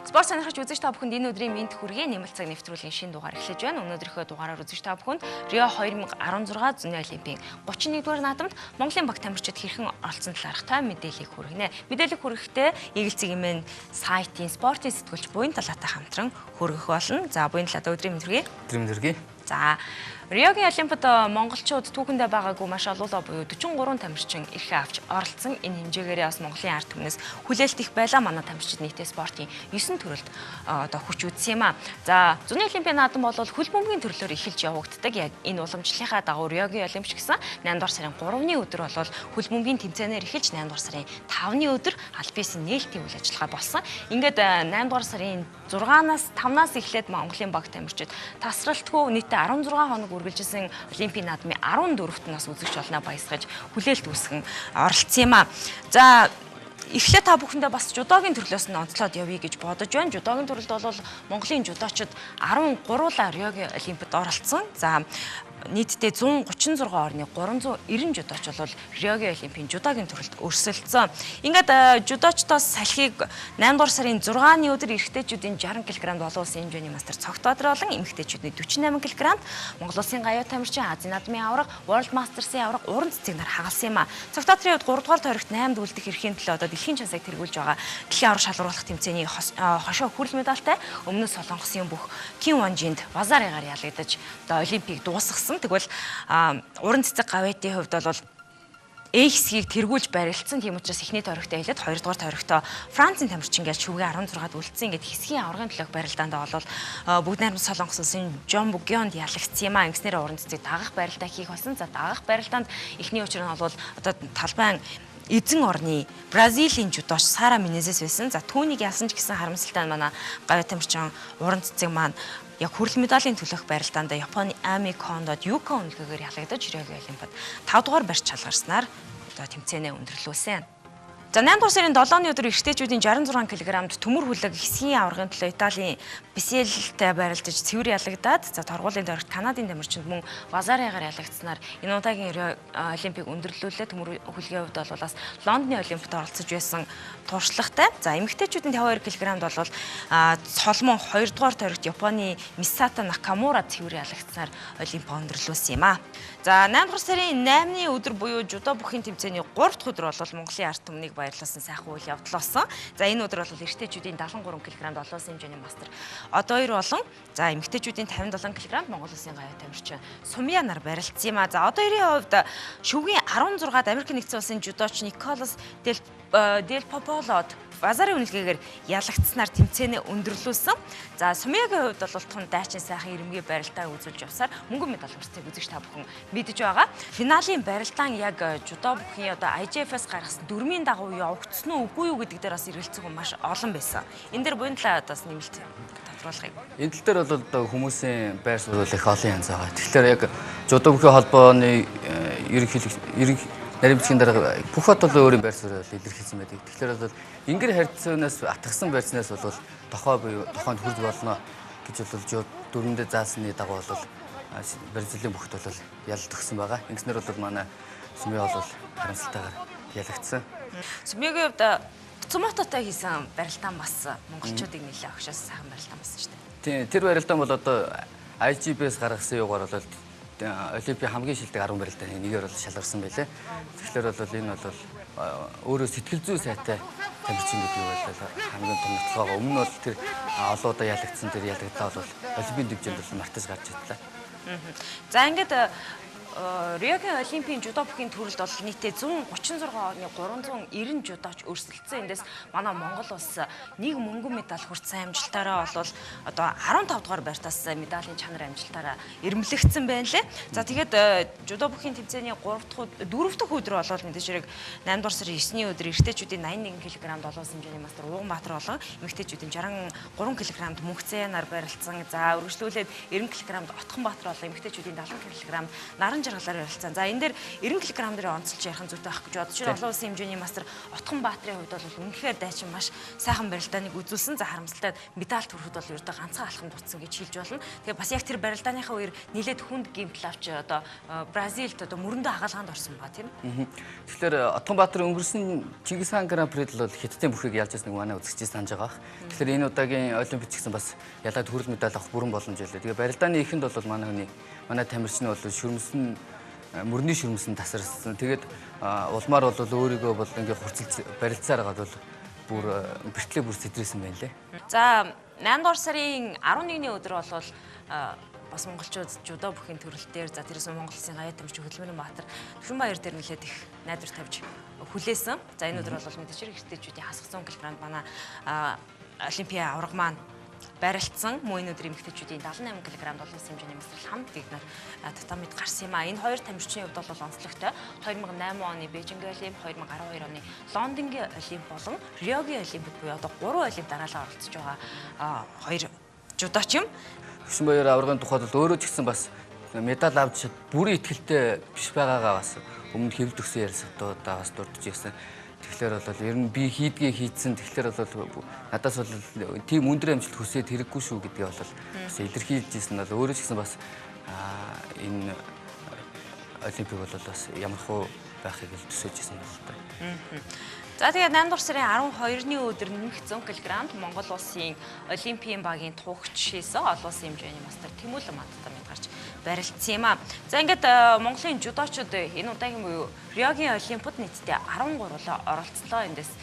Спорт сонирхож үзэж та бүхэнд энэ өдрийн мэнд хүргэе. Нэмэлт цаг нэвтрүүлгийн шинэ дугаар эхлэж байна. Өнөөдрийнхөө дугаараар үзэж та бүхэнд Рио 2016 зөний олимпийн 31-р наадамд Монголын баг тамирчид хэрхэн оролцсон талаарх той мэдээллийг хүргэнэ. Мэдээлэл хүргэхдээ Eagle Цэг MN сайтын спортын сэтгүүлч Буян Талаатай хамтран хүргэх болно. За, Буян Талаатай, өдрийн мэнд хүргэе. Өдрийн мэнд хүргэе. За, Риогийн Олимпиад монголчууд түүхэндээ байгаагүй маш олуулаа буюу 43 тамирчин эрхээ авч оролцсон. Энэ хэмжээгээрээ бас Монголын ард түмнээс хүлээлт их байлаа. Манай тамирчид нийтээ спортын 9 төрөлд одоо хүч үзсэн юм а. За, зуны олимпийн наадам бол хөл бөмбөгийн төрлөөр эхэлж явагддаг. Яг энэ уламжлалынхаа дагуу Риогийн Олимпч гэсэн 8 дугаар сарын 3-ны өдөр бол хөл бөмбөгийн тэмцээнээр эхэлж 8 дугаар сарын 5-ны өдөр аль биесийн нээлтийн үйл ажиллагаа болсон. Ингээд 8 дугаар сарын 6-наас 5-наас эхлээд Монголын баг тамирчид тасралтгүй нийтдээ 16 хоног үргэлжилсэн Олимпийн наадмын 14-т нас үзэгч олноо баясгаж хүлээлт үүсгэн оролцсон юм а. За, эхлээд та бүхэндээ бас жудогийн төрлөөс нь онцлоод явъя гэж бодож байна. Жудогийн төрөлд бол Монголын жудоочид 13-лаа Риогийн Олимпиад оролцсон. За, нийтдээ 136 орны 390 жудооч бол Риогийн Олимпийн жудогийн төрөлд өрсөлдсөн. Ингээд жудоочдоос салхийг 8 дугаар сарын 6-ны өдөр эрэгтэйчүүдийн 60 кг-д олон улсын хэмжээний мастер Цогтбаатар болон эмэгтэйчүүдийн 48 кг-д Монгол улсын гаяа тамирчин Азийн наадмын аварга, World Masters-ийн аварга уран цэцэг нар хагалсан юм а. Цогтбаатрын хувьд 3 дугаар тойрогт 8-д үлдэх эрхийн төлөө одоо дэлхийн чансыг тэргүүлж байгаа дэлхийн аварга шалруулах тэмцээний хошоо хүрэл медальтай өмнө Солонгосын бүх Ким Вонжинд Вазарыгаар ялагдаж одоо Олимпийг дуусгасан. Тэгвэл уран цэцэг гавьяатын хувьд бол Э хэсгийг тэргүүлж барилцсан. Тийм учраас эхний тойрогт аялаад 2 дугаар тойрогтоо Францын тамирчин гэж шүгэ 16-д үлдсэн. Ингээд хэсгийн аваргын төлөөх барилдаанд бол бүгд найрамд Солонгос улсын Жон Бугионд ялагдсан юм а. Ингэснээр уран цэцгийг дагах барилдаа хийх болсон. За, дагах барилдаанд эхний учир нь бол одоо талбайн эзэн орны Бразилийн жудооч Сара Менезес байсан. За, түүнийг ялсан ч гэсэн харамсалтай нь манай гавьяа тамирчин уран цэцэг маань яг хүрэл медалийн төлөх барилдаанд Японы Ами Кондод Юко үнэлгээгээр ялагдаж Риогийн Олимпиад 5 дугаар барьж шалгарснаар одоо тэмцээнээ өндөрлүүлсэн. За, 8 дугаар сарын 7-ны өдөр эрэгтэйчүүдийн 66 кг-д төмөр хүлэг хэсгийн аваргын төлөө Италийн Бисельтэй барилдаж цэвэр ялагдаад, за, торгуулийн тойрогт Канадын тамирчинд мөн Вазарыгаар ялагдсанаар энэ удаагийн Олимпийг өндөрлүүлээ. Төмөр хүлгийн хувьд бол бас Лондоны Олимпиад оролцож байсан туршлагатай. За, эмэгтэйчүүдийн 52 кг-д бол Цолмон 2 дугаар тойрогт Японы Мисата Накамура цэвэр ялагдсанаар Олимп өндөрлүүлсэн юм а. За, 8 дугаар сарын 8-ны өдөр буюу жудо бүхийн тэмцээний 3 дахь өдөр бол Монголын ард түмнийг баярлуулсан сайхан үйл явдал болсон. За, энэ өдөр бол эрэгтэйчүүдийн 73 кг-д олон улсын хэмжээний мастер одоо хоёр болон за эмэгтэйчүүдийн 57 кг-д Монгол улсын гаяа тамирчин Сумья нар барилцсан юм а. За, одоо хоёрын хувьд шүгийн 16-д Америк нэгдсэн улсын жудооч Николас Дел Пополод базарын үнэлгээгээр ялагдсанаар тэмцээнээ өндөрлүүлсэн. За, Сумьягийн хувьд бол тун дайчин сайхан ирэмгий барилдаа үзүүлж явсаар мөнгөн медаль хүртсэйг үзэгч та бүхэн мэдэж байгаа. Финалийн барилдаан яг жудо бүхийн одоо IJF-аас гаргасан дөрмийн дагуу явагдсан уу үгүй юу гэдэг дээр бас эргэлзэх хүн маш олон байсан. Энэ дээр буян талаа бас нэмэлт тодруулахыг. Энэ тал дээр бол одоо хүмүүсийн байр суурь их олон янз байгаа. Тэгэхээр яг жудо бүхийн холбооны ерөнхийлөгч нарийн бичгийн дарга бүх хот бол өөрийн байр суурь илэрхийлсэн байдаг. Тэгэхээр бол ингэр харьцаанаас атгсан байрснаас бол тохой буюу тохойнд хүрж болно гэж бол дөрөндөө заасны дагуу бол Бразилийн бүхт бол ялалт өгсөн байгаа. Ингэснээр бол манай Сумья бол харамсалтайгаар ялагдсан. Сумьягийн хувьд Цумототой хийсэн барилдаан бас монголчуудыг нэлээд огшоос сайхан барилдаан болсон шүү дээ. Тийм, тэр барилдаан бол одоо IGB-с гаргасан юугаар бол Олимпийн хамгийн шилдэг 10 барилдааны нэгээр бол шалгарсан байлээ. Тэгэхээр бол энэ бол өөрөө сэтгэл зүй сайтай тамирчин гэдэг бол хамгийн том нотлогоо. Өмнө нь бол тэр олон удаа ялагдсан тэр ялагдлаа бол Олимпийн дивжинд бол мартаж гарч ирлээ. За, ингээд Риогийн Олимпийн жудо бүхийн төрөлд бол нийтдээ 136 орны 390 жудооч өрсөлдсөн. Эндээс манай Монгол улс нэг мөнгөн медаль хүртсэн амжилтаараа бол одоо 15 дугаар байртаас медалийн чанар амжилтаараа эрмэлэгдсэн байна лээ. За, тэгээд жудо бүхийн тэмцээний 3 дахь 4 дахь өдөр бол мэдээж хэрэг 8 дугаар сарын 9-ний өдөр эрэгтэйчүүдийн 81 кг-д олон улсын хэмжээний мастер Ууганбаатар болон эмэгтэйчүүдийн 63 кг-д Мөнхцэн нар барилцсан. За, үргэлжлүүлээд 90 кг-д Отхонбаатар болон эмэгтэйчүүдийн 70 кг-д Наран жаргалаар ярилцсан. За энэ дээр 90 кг дээр онцолж ярих нь зүйтэй байх гэж бодож байна. Олон улсын хэмжээний мастер Отхон Баатрын хувьд бол үнэхээр дайчин маш сайхан барилдааныг үзүүлсэн. За харамсалтай медаль төрөхөд бол ердөө ганцхан алхам дутсан гэж хэлж болно. Тэгээ бас яг тэр барилдааныхаа үеэр нилээд хүнд гэмтэл авч одоо Бразилд одоо мөрөндөө хагалгаанд орсон ба тийм. Тэгэхээр Отхон Баатар өнгөрсөн Чингис хаан Гран Прид бол Хятадын бүхийг ялж байсан нэг манай үзэгчдийн санаж байгаа. Тэгэхээр энэ удаагийн Олимпиад ч гэсэн бас ялаад хүрэл медаль авах бүрэн боломж байлаа. Тэгээ барилдааны эхэнд бол манай хүний манай тамирчин бол шүрмсэн мөрний шүрмсэн тасарсан. Тэгээд улмаар бол өөрийгөө бол ингээ хурцлж барилцаар байгаад бол бүр бэртлээ бүр сэтрээсэн байна лээ. За 8 дугаар сарын 11-ний өдөр бол бас монголчууд жүдо бүхийн төрөл дээр за тэрээс Монгол улсын гаяа тамирчин Хөдөлмөрийн Баатар Түшинбаяр дээр нэлээд их найдвар тавьж хүлээсэн. За энэ өдөр бол мэдээж хэрэг эрэгтэйчүүдийн хасах 100 кг манай олимпиа авраг маань барилдсан. Мөн энэ өдөр эмэгтэйчүүдийн 78 кг олон улсын хэмжээний мастрал хамт дэгнэр татамид гарсан юм а. Энэ хоёр тамирчны хувьд бол онцлогтой 2008 оны Бээжингийн Олимп, 2012 оны Лондонгийн Олимп болон Риогийн Олимпиад буюу одоо 3 олимп дараалал оролцож байгаа хоёр жүдоч юм. Түшинбаяр аваргын тухайд бол өөрөө ч гэсэн бас медаль авч бүрэн итгэлтэй биш байгаагаа бас өмнө хэвлэл өгсөн ярилцлагатуудаа бас дурдж ирсэн. Тэгэхээр бол ер нь би хийдгээ хийцэн. Тэгэхээр бол надаас бол тийм өндөр амжилт хүсээд хэрэггүй шүү гэдгийг бол бас илэрхийлж ирсэн нь бол өөрөө ч гэсэн бас энэ олимпик бол бас ямар хуу байхыг л төсөөж ирсэн байна л да. За тэгээд 8 дугаар сарын 12-ны өдөр нэмэх 100 кг-д Монгол улсын олимпийн багийн тугч хийсэн олон улсын хэмжээний мастер Тэмүүлэн Мадтамид гарч барилцсан юм а. За ингээд Монголын жүдочууд энэ удаагийн буюу Риогийн олимпиад нийтдээ 13 улаа оролцлоо. Эндээс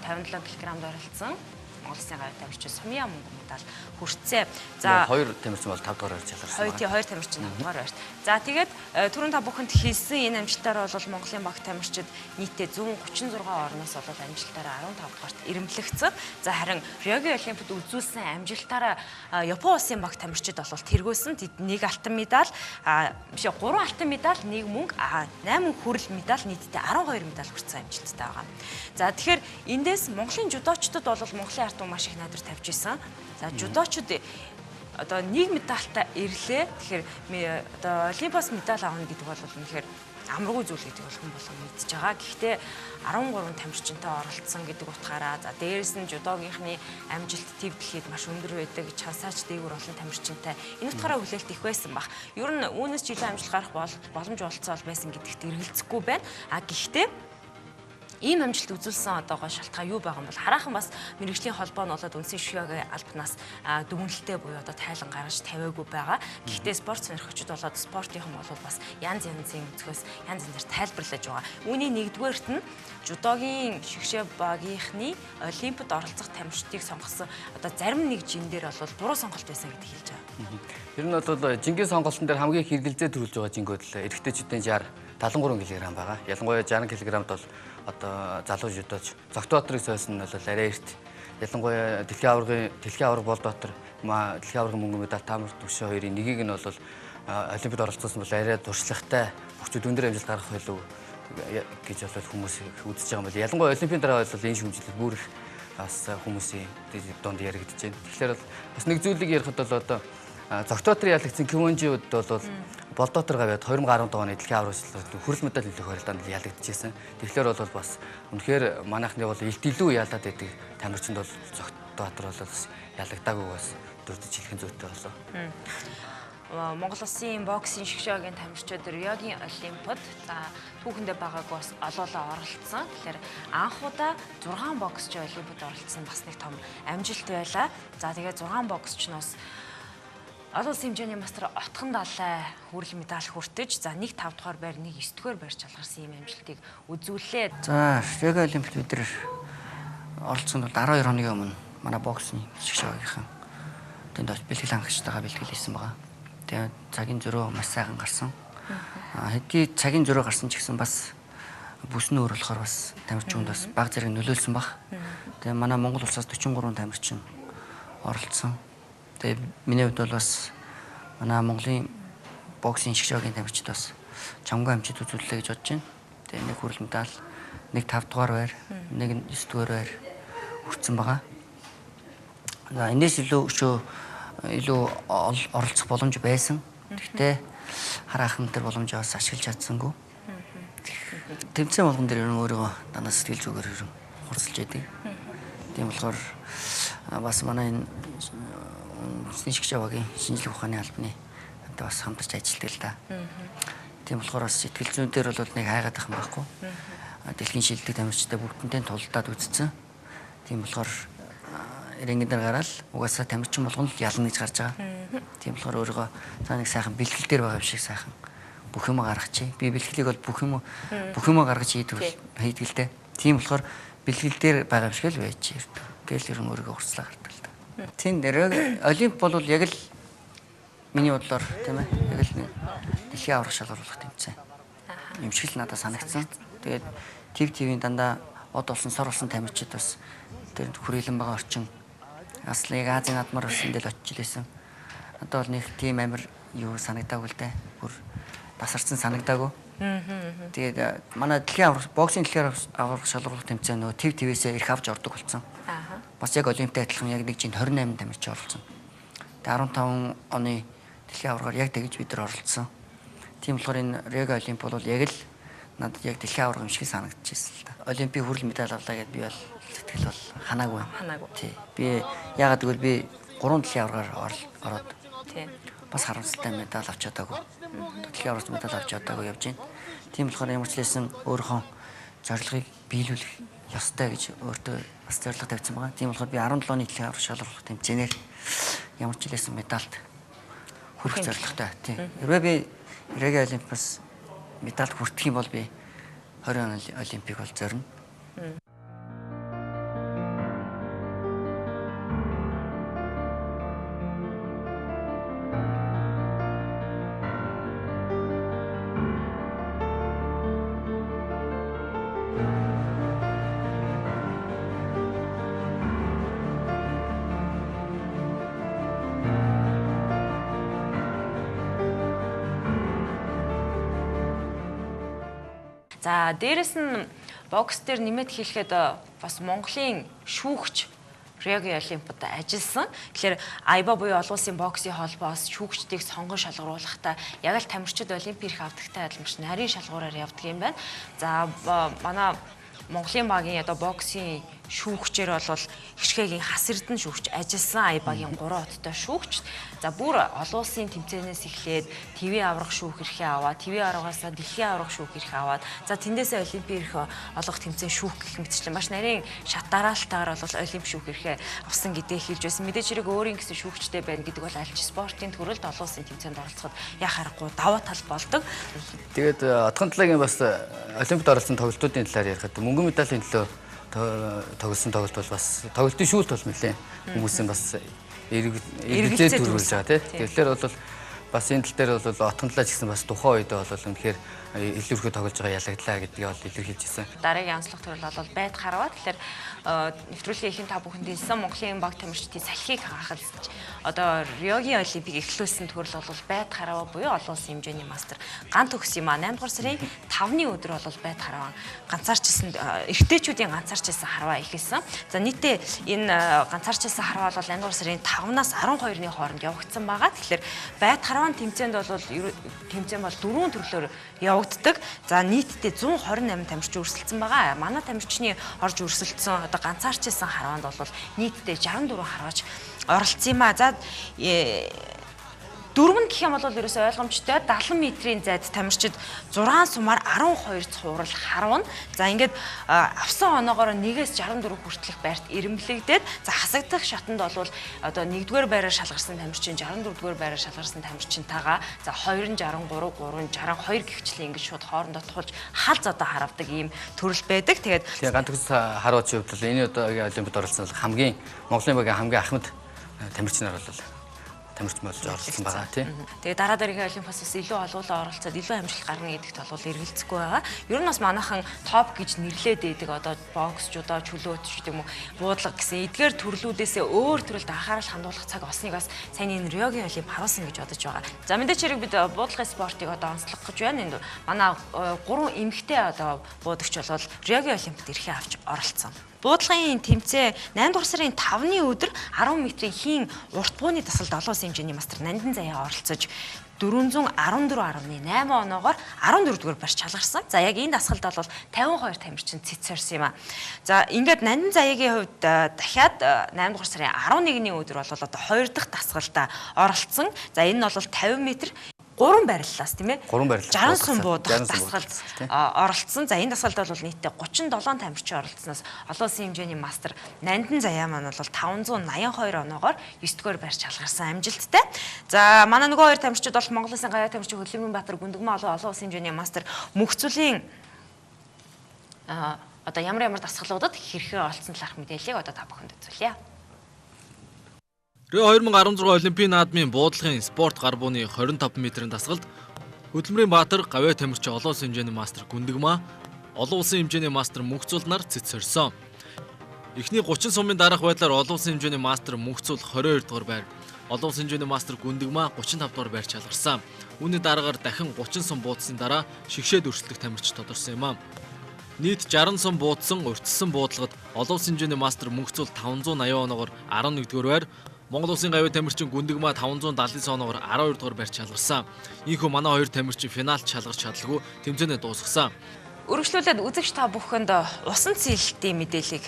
57 кг-д оролцсон Монгол улсын гавь тамирчин Сумья мөнгө медаль хүртсэ. За хоёр тамирчин бол 5 дугаар байрч ялгарсан. Хоёр тамирчин 5 дугаар байрт. За тэгээд түрүүн та бүхэнд хэлсэн энэ амжилтаар бол Монголын баг тамирчид нийтдээ 136 орноос бол амжилтаараа 15 дугаарт ирэмблэгдсэн. За харин Риогийн олимпиад үзүүлсэн амжилтаараа Япон улсын баг тамирчид бол тэргүүлсэн. Тэд 1 алтан медаль, биш 3 алтан медаль, 1 мөнгө, 8 хүрэл медаль нийтдээ 12 медаль хүртсэн амжилттай байгаа. За тэгэхээр эндээс Монголын жүдочдод бол Монголын ард түмэн маш их найдвар тавьж исэн. За жүдочд одоо нэг медальтай ирлээ. Тэгэхээр одоо Олимпиас медаль авна гэдэг бол үнэхээр амаргүй зүйл гэдэг бол хүн болгон мэдж байгаа. Гэхдээ 13 тамирчинтай оролцсон гэдэг утгаараа за дээрэс нь жүдогийнхны амжилт төв дэлхийд маш өндөр байдаг. Чансаач дээгүүр олон тамирчинтай. Энэ утгаараа хүлээлт их байсан бах. Ер нь үүнээс ч илүү амжилт гарах боломж олцоол байсан гэдэгт эргэлзэхгүй байна. А гэхдээ ийм амжилт үзүүлсэн одоогоо шалтгаан юу байгаа юм бол хараахан бас мэрэгжлийн холбоо нь болоод үндсэн шүягийн албанаас дүгнэлтээ буюу одоо тайлан гаргаж тавиагүй байгаа. Гэхдээ спорт сонирхогчид болоод спортынхан бол бас янз янзын өнцгөөс янз янзаар тайлбарлаж байгаа. Үүний нэгдүгээрт нь жүдогийн шигшээ багийнхны олимпиад оролцох тамирчдыг сонгосон одоо зарим нэг жин дээр бол буруу сонголт байсан гэдэг хэлж байгаа. Тэр нь бол жингийн сонголтын дээр хамгийн их хэрэгэлзээ төрүүлж байгаа жингүүд л эрэгтэйчүүдийн 60 73 кг байгаа. Ялангуяа 60 кг-д бол одоо залуу жүдооч Зогтбаатрыг сойсон нь бол арай эрт. Ялангуяа дэлхийн аварга Болдбаатар, дэлхийн аваргын мөнгө медаль Таамар Түшөө хоёрын нэгийг нь бол олимпиад оролцсон бол арай туршлагатай бүхчүүд өндөр амжилт гаргах байлуу гэж бол хүмүүс үзэж байгаа юм бол ялангуяа олимпийн дараа бол энэ шүүмжлэл бүр их бас хүмүүсийн дунд яригдж байна. Тэгэхээр бас нэг зүйлийг ярихад бол одоо Зогтбаатрын ялагдсан Кивонжиуд бол Болдбаатар гавьяад 2017 оны дэлхийн аварга хүрэл медаль нөлөөх барилдаанд ялагдчихсэн. Тэгэхээр бол бас үнэхээр манайхны бол илт илүү ялаад байдаг тамирчинд бол Зогтбаатар бол бас ялагдаагүй бас дурдж хэлэх нь зүйтэй болов. Монгол улсын боксын шгшөөгийн тамирчид Риогийн олимпиад за түүхэндээ байгаагүй бас олоолаа оролцсон. Тэгэхээр анх удаа 6 боксч олимпиад оролцсон бас нэг том амжилт байлаа. За тэгээд 6 боксчноос олон улсын хэмжээний мастер Отхон Далай хүрэл медаль хүртэж за 1 5 дугаар байр, 1 9 дугаар байр чалгарсан юм амжилтыг үзүүллээ. За Риогийн олимпиад бид нар оролцсон бол 12 хоногийн өмнө манай боксны шгшөөгийнхэн тэнд бэлтгэл хангагчтайгаа бэлтгэл хийсэн байгаа. Тэгээ цагийн зөрөө маш сайхан гарсан. Хэдий цагийн зөрөө гарсан ч гэсэн бас бүсний өөр болохоор бас тамирчин бас баг зэрэг нөлөөлсөн баг. Тэгээ манай Монгол улсаас 43 тамирчин оролцсон. Тэгээ миний хувьд бол бас манай Монголын боксын шгшөөгийн тамирчид бас чамгүй амжилт үзүүллээ гэж бодож байна. Тэгээ нэг хүрэл медаль, нэг 5 дугаар байр, нэг 9 дугаар байр хүртсэн байгаа. За энэс илүү өшөө илүү оролцох боломж байсан. Гэхдээ хараахан тэр боломжоо бас ашиглаж чадсангүй. Тэмцээн болгон дээр ер нь өөрийгөө дандаа сэтгэл зүгээр ер нь хурцлж яадаг. Тийм болохоор бас манай энэ үндэсний шигшээ багийн шинжлэх ухааны албаны одоо бас хамтарч ажилладаг л да. Тийм болохоор бас сэтгэл зүйн дээр бол нэг хайгаад байх юм байхгүй. Дэлхийн шилдэг тамирчтай бүгдэнтэй тулдаад үзсэн. Тийм болохоор ринг дээр гараад угаасаа тамирчин болгоно л ялна гэж гарч байгаа. Тийм болохоор өөрийгөө цаа нэг сайхан бэлтгэл дээр байгаа юм шиг сайхан бүх юм гаргачих. Би бэлтгэлийг бол бүх юм гаргаж хийдэг л дээ. Тийм болохоор бэлтгэл дээр байгаа юм шиг л байж ирдэг. Гэл ер нь өөрийгөө хурцлаа гардаг л да. Тийм нэр Олимп бол яг л миний бодлоор тийм яг л дэлхийн аварга шалгаруулах тэмцээн юм шиг л надад санагдсан. Тэгээд ТV-ийн дандаа од болсон, сор болсон тамирчид бас тэр хүрээлэн байгаа орчин бас л яг Азийн наадмаар бас эндэл очиж лээсэн. Одоо бол нэг тийм амир юу санагдаагүй л дээ. Бүр тасарсан санагдаагүй. Тэгээд манай дэлхийн аварга боксing дэлхийн аварга шалгаруулах тэмцээн нөгөө ТV-ээс эрх авч ордог болсон. Бас яг Олимпиад адилхан яг нэг жинд 28 тамирчин оролцсон. Тэгээд 15 оны дэлхийн аваргаар яг тэгж бид нар оролцсон. Тийм болохоор энэ Рио Олимп бол яг л надад яг дэлхийн аварга юм шиг санагдчихсэн л да. Олимпийн хүрэл медаль авлаа гэдээ би бол сэтгэл бол ханаагүй. Ханаагүй. Тий. Би яагаад гэвэл би 3 дэлхийн аваргаар ороод тий. Бас харамсалтай медаль авч чадаагүй. Дэлхийн аваргаас медаль авч чадаагүй явж байна. Тийм болохоор ямар ч лээсэн өөрийнхөө зорилгыг биелүүлэх ёстой гэж өөртөө бас зорилго тавьсан байгаа. Тийм болохоор би 17 оны дэлхийн аварга шалгаруулах тэмцээнээр ямар ч лээсэн медальд хүрэх зорилготой. Тийм. Хэрвээ би Рио Олимпиас медальд хүртэх юм бол би 20 оны Олимпик бол зорино. За дээрэс нь бокс дээр нэмээд хэлэхэд бас Монголын шүүгч Риогийн Олимпиад ажилласан. Тэгэхээр АЙБА буюу олон улсын боксын холбоос шүүгчдийг сонгон шалгаруулахдаа яг л тамирчид олимпийн эрх авдагтай адил маш нарийн шалгуураар явдаг юм байна. За манай Монголын багийн одоо боксын шүүгчээр бол Хишгээгийн Хас Эрдэнэ шүүгч ажилласан, АЙБАгийн 3 хоттой шүүгч. За бүр олон улсын тэмцээнээс эхлээд ТV аврах шүүх эрхээ аваад, ТV аваргаасаа дэлхийн аврах шүүх эрхээ аваад, за тэндээсээ олимпийн эрх олох тэмцээн шүүх гэх мэтчлэн маш нарийн шат дараалтайгаар бол олимп шүүх эрхээ авсан гэдгийг хэлж байсан. Мэдээж хэрэг өөрийн гэсэн шүүгчтэй байна гэдэг бол аль ч спортын төрөлд олон улсын тэмцээнд оролцоход яа харахгүй давуу тал болдог. Тэгээд Отгон талаагийн бас олимпиад оролцсон тоглолтуудын талаар ярихад мөнгөн медалийн төлөө тоглосон тоглолт бол бас тоглолтын шүүлт бол нэлээ хүмүүсийн бас эргэлзээ төрүүлж байгаа тий. Тэгэхээр бол бас энэ тал дээр бол Отгон талаа ч гэсэн бас тухайн үед бол үнэхээр илүүрхүү тоглож байгаа ялагдлаа гэдгийг бол илэрхийлж ирсэн. Дараагийн онцлог төрөл бол байд харваа. Тэгэхээр нэвтрүүлгийн ихэн та бүхэнд хэлсэн Монголын баг тамирчдын салхийг хахалж одоо Риогийн Олимпийг эхлүүлсэн төрөл бол байд харваа буюу олон улсын хэмжээний мастер ган төгс юм а. 8 дугаар сарын 5-ны өдөр бол байд харваа ганцаарчилсан эрэгтэйчүүдийн ганцаарчилсан харваа эхэлсэн. За нийтдээ энэ ганцаарчилсан харваа бол 8 дугаар сарын 5-наас 12-ны хооронд явагдсан байгаа. Тэгэхээр байд харваан тэмцээнд бол тэмцээн бол 4 төрлөөр явагддаг. За нийтдээ 128 тамирчин өрсөлдсөн байгаа. Манай тамирчны орж өрсөлдсөн одоо ганцаарчилсан харваанд бол нийтдээ 64 харваач оролцсон юм а. За дөрөв нь гэх юм бол ерөөсөө ойлгомжтой 70 метрийн зайд тамирчид 6 сумаар 12 цуврал харвна. За ингээд авсан оноогоор 1-ээс 64 хүртэлх байрт ирэмблэгдээд за хасагдах шатанд бол одоо 1-р байраар шалгарсан тамирчин 64-р байраар шалгарсан тамирчинтайгаа за 263 362 гихчлэн ингээд шууд хоорондоо тулж халз одоо харавдаг ийм төрөл байдаг. Тэгээд ган төгс харууч хувьд бол энэ удаагийн олимпиад оролцсон хамгийн Монголын багийн хамгийн ахмад тамирчнаар бол тамирч болж оролцсон байгаа тий. Тэгээ дараа дараагийн олимпиас бас илүү олуулаа оролцоод илүү амжилт гарна гэдэгт бол эргэлзэхгүй байгаа. Ер нь бас манайхан топ гэж нэрлээд байдаг одоо боксчудаа, чөлөөт ч гэдэг юм уу, буудлага гэсэн эдгээр төрлүүдээсээ өөр төрөлд анхаарал хандуулах цаг олсныг бас сайн энэ Риогийн олимп харуулсан гэж бодож байгаа. За мэдээч хэрэг бид буудлагын спортыг одоо онцлох гэж байна. Энд манай 3 эмэгтэй одоо буудагч бол Риогийн олимпиад эрхээ авч оролцсон. Буудлагын тэмцээн 8 дугаар сарын 5-ны өдөр 10 метрийн хийн урт бууны дасгалд олон улсын хэмжээний мастер Нандин Заяа оролцож 414.8 оноогоор 14 дугаар барьж шалгарсан. За яг энэ дасгалд бол 52 тамирчин цэц сорьсон юм а. За ингээд Нандин Заяагийн хувьд дахиад 8 дугаар сарын 11-ний өдөр бол одоо 2 дахь дасгалдаа оролцсон. За энэ нь бол 50 м 3 байрлалаас тийм ээ. 3 байрлал. 60 сум буудах дасгалд оролцсон. За энэ дасгалд бол нийтдээ 37 тамирчин оролцсноос олон улсын хэмжээний мастер Нандин Заяа маань бол 582 оноогоор 9 дугаар байрч шалгарсан амжилттай. За манай нөгөө хоёр тамирчид бол Монгол улсын гаяа тамирчин Хөдөлмөрийн Баатар Гүндгмаа олон улсын хэмжээний мастер Мөхцөлийн одоо ямар ямар дасгалуудад хэрхэн оролцсон талаарх мэдээллийг одоо та бүхэнд үзүүлье. Рио 2016 Олимпийн наадмын буудлагын спорт гар бууны 25 метрийн дасгалд Хөдөлмөрийн Баатар гавьяа тамирчин олон улсын хэмжээний мастер Гүндгмаа, олон улсын хэмжээний мастер Мөнхцул нар цэц сорьсон. Эхний 30 сумын дараах байдлаар олон улсын хэмжээний мастер Мөнхцул 22 дугаар байр, олон улсын хэмжээний мастер Гүндгмаа 35 дугаар байр шалгарсан. Үүний дараагаар дахин 30 сум буудсны дараа шигшээд өрсөлдөх тамирч тодорсон юм а. Нийт 60 сум буудсан урьдчилсан буудлагад олон улсын хэмжээний мастер Мөнхцул 580 оноогоор 11 дугаар байр, Монгол улсын гавьяа тамирчин Гүндгмаа 579 оноогоор 12 дугаар байрт шалгарсан. Ийхүү манай хоёр тамирчин финалд шалгарч чадалгүй тэмцээнээ дуусгасан. Үргэлжлүүлээд үзэгч та бүхэнд усан цэлтийн мэдээллийг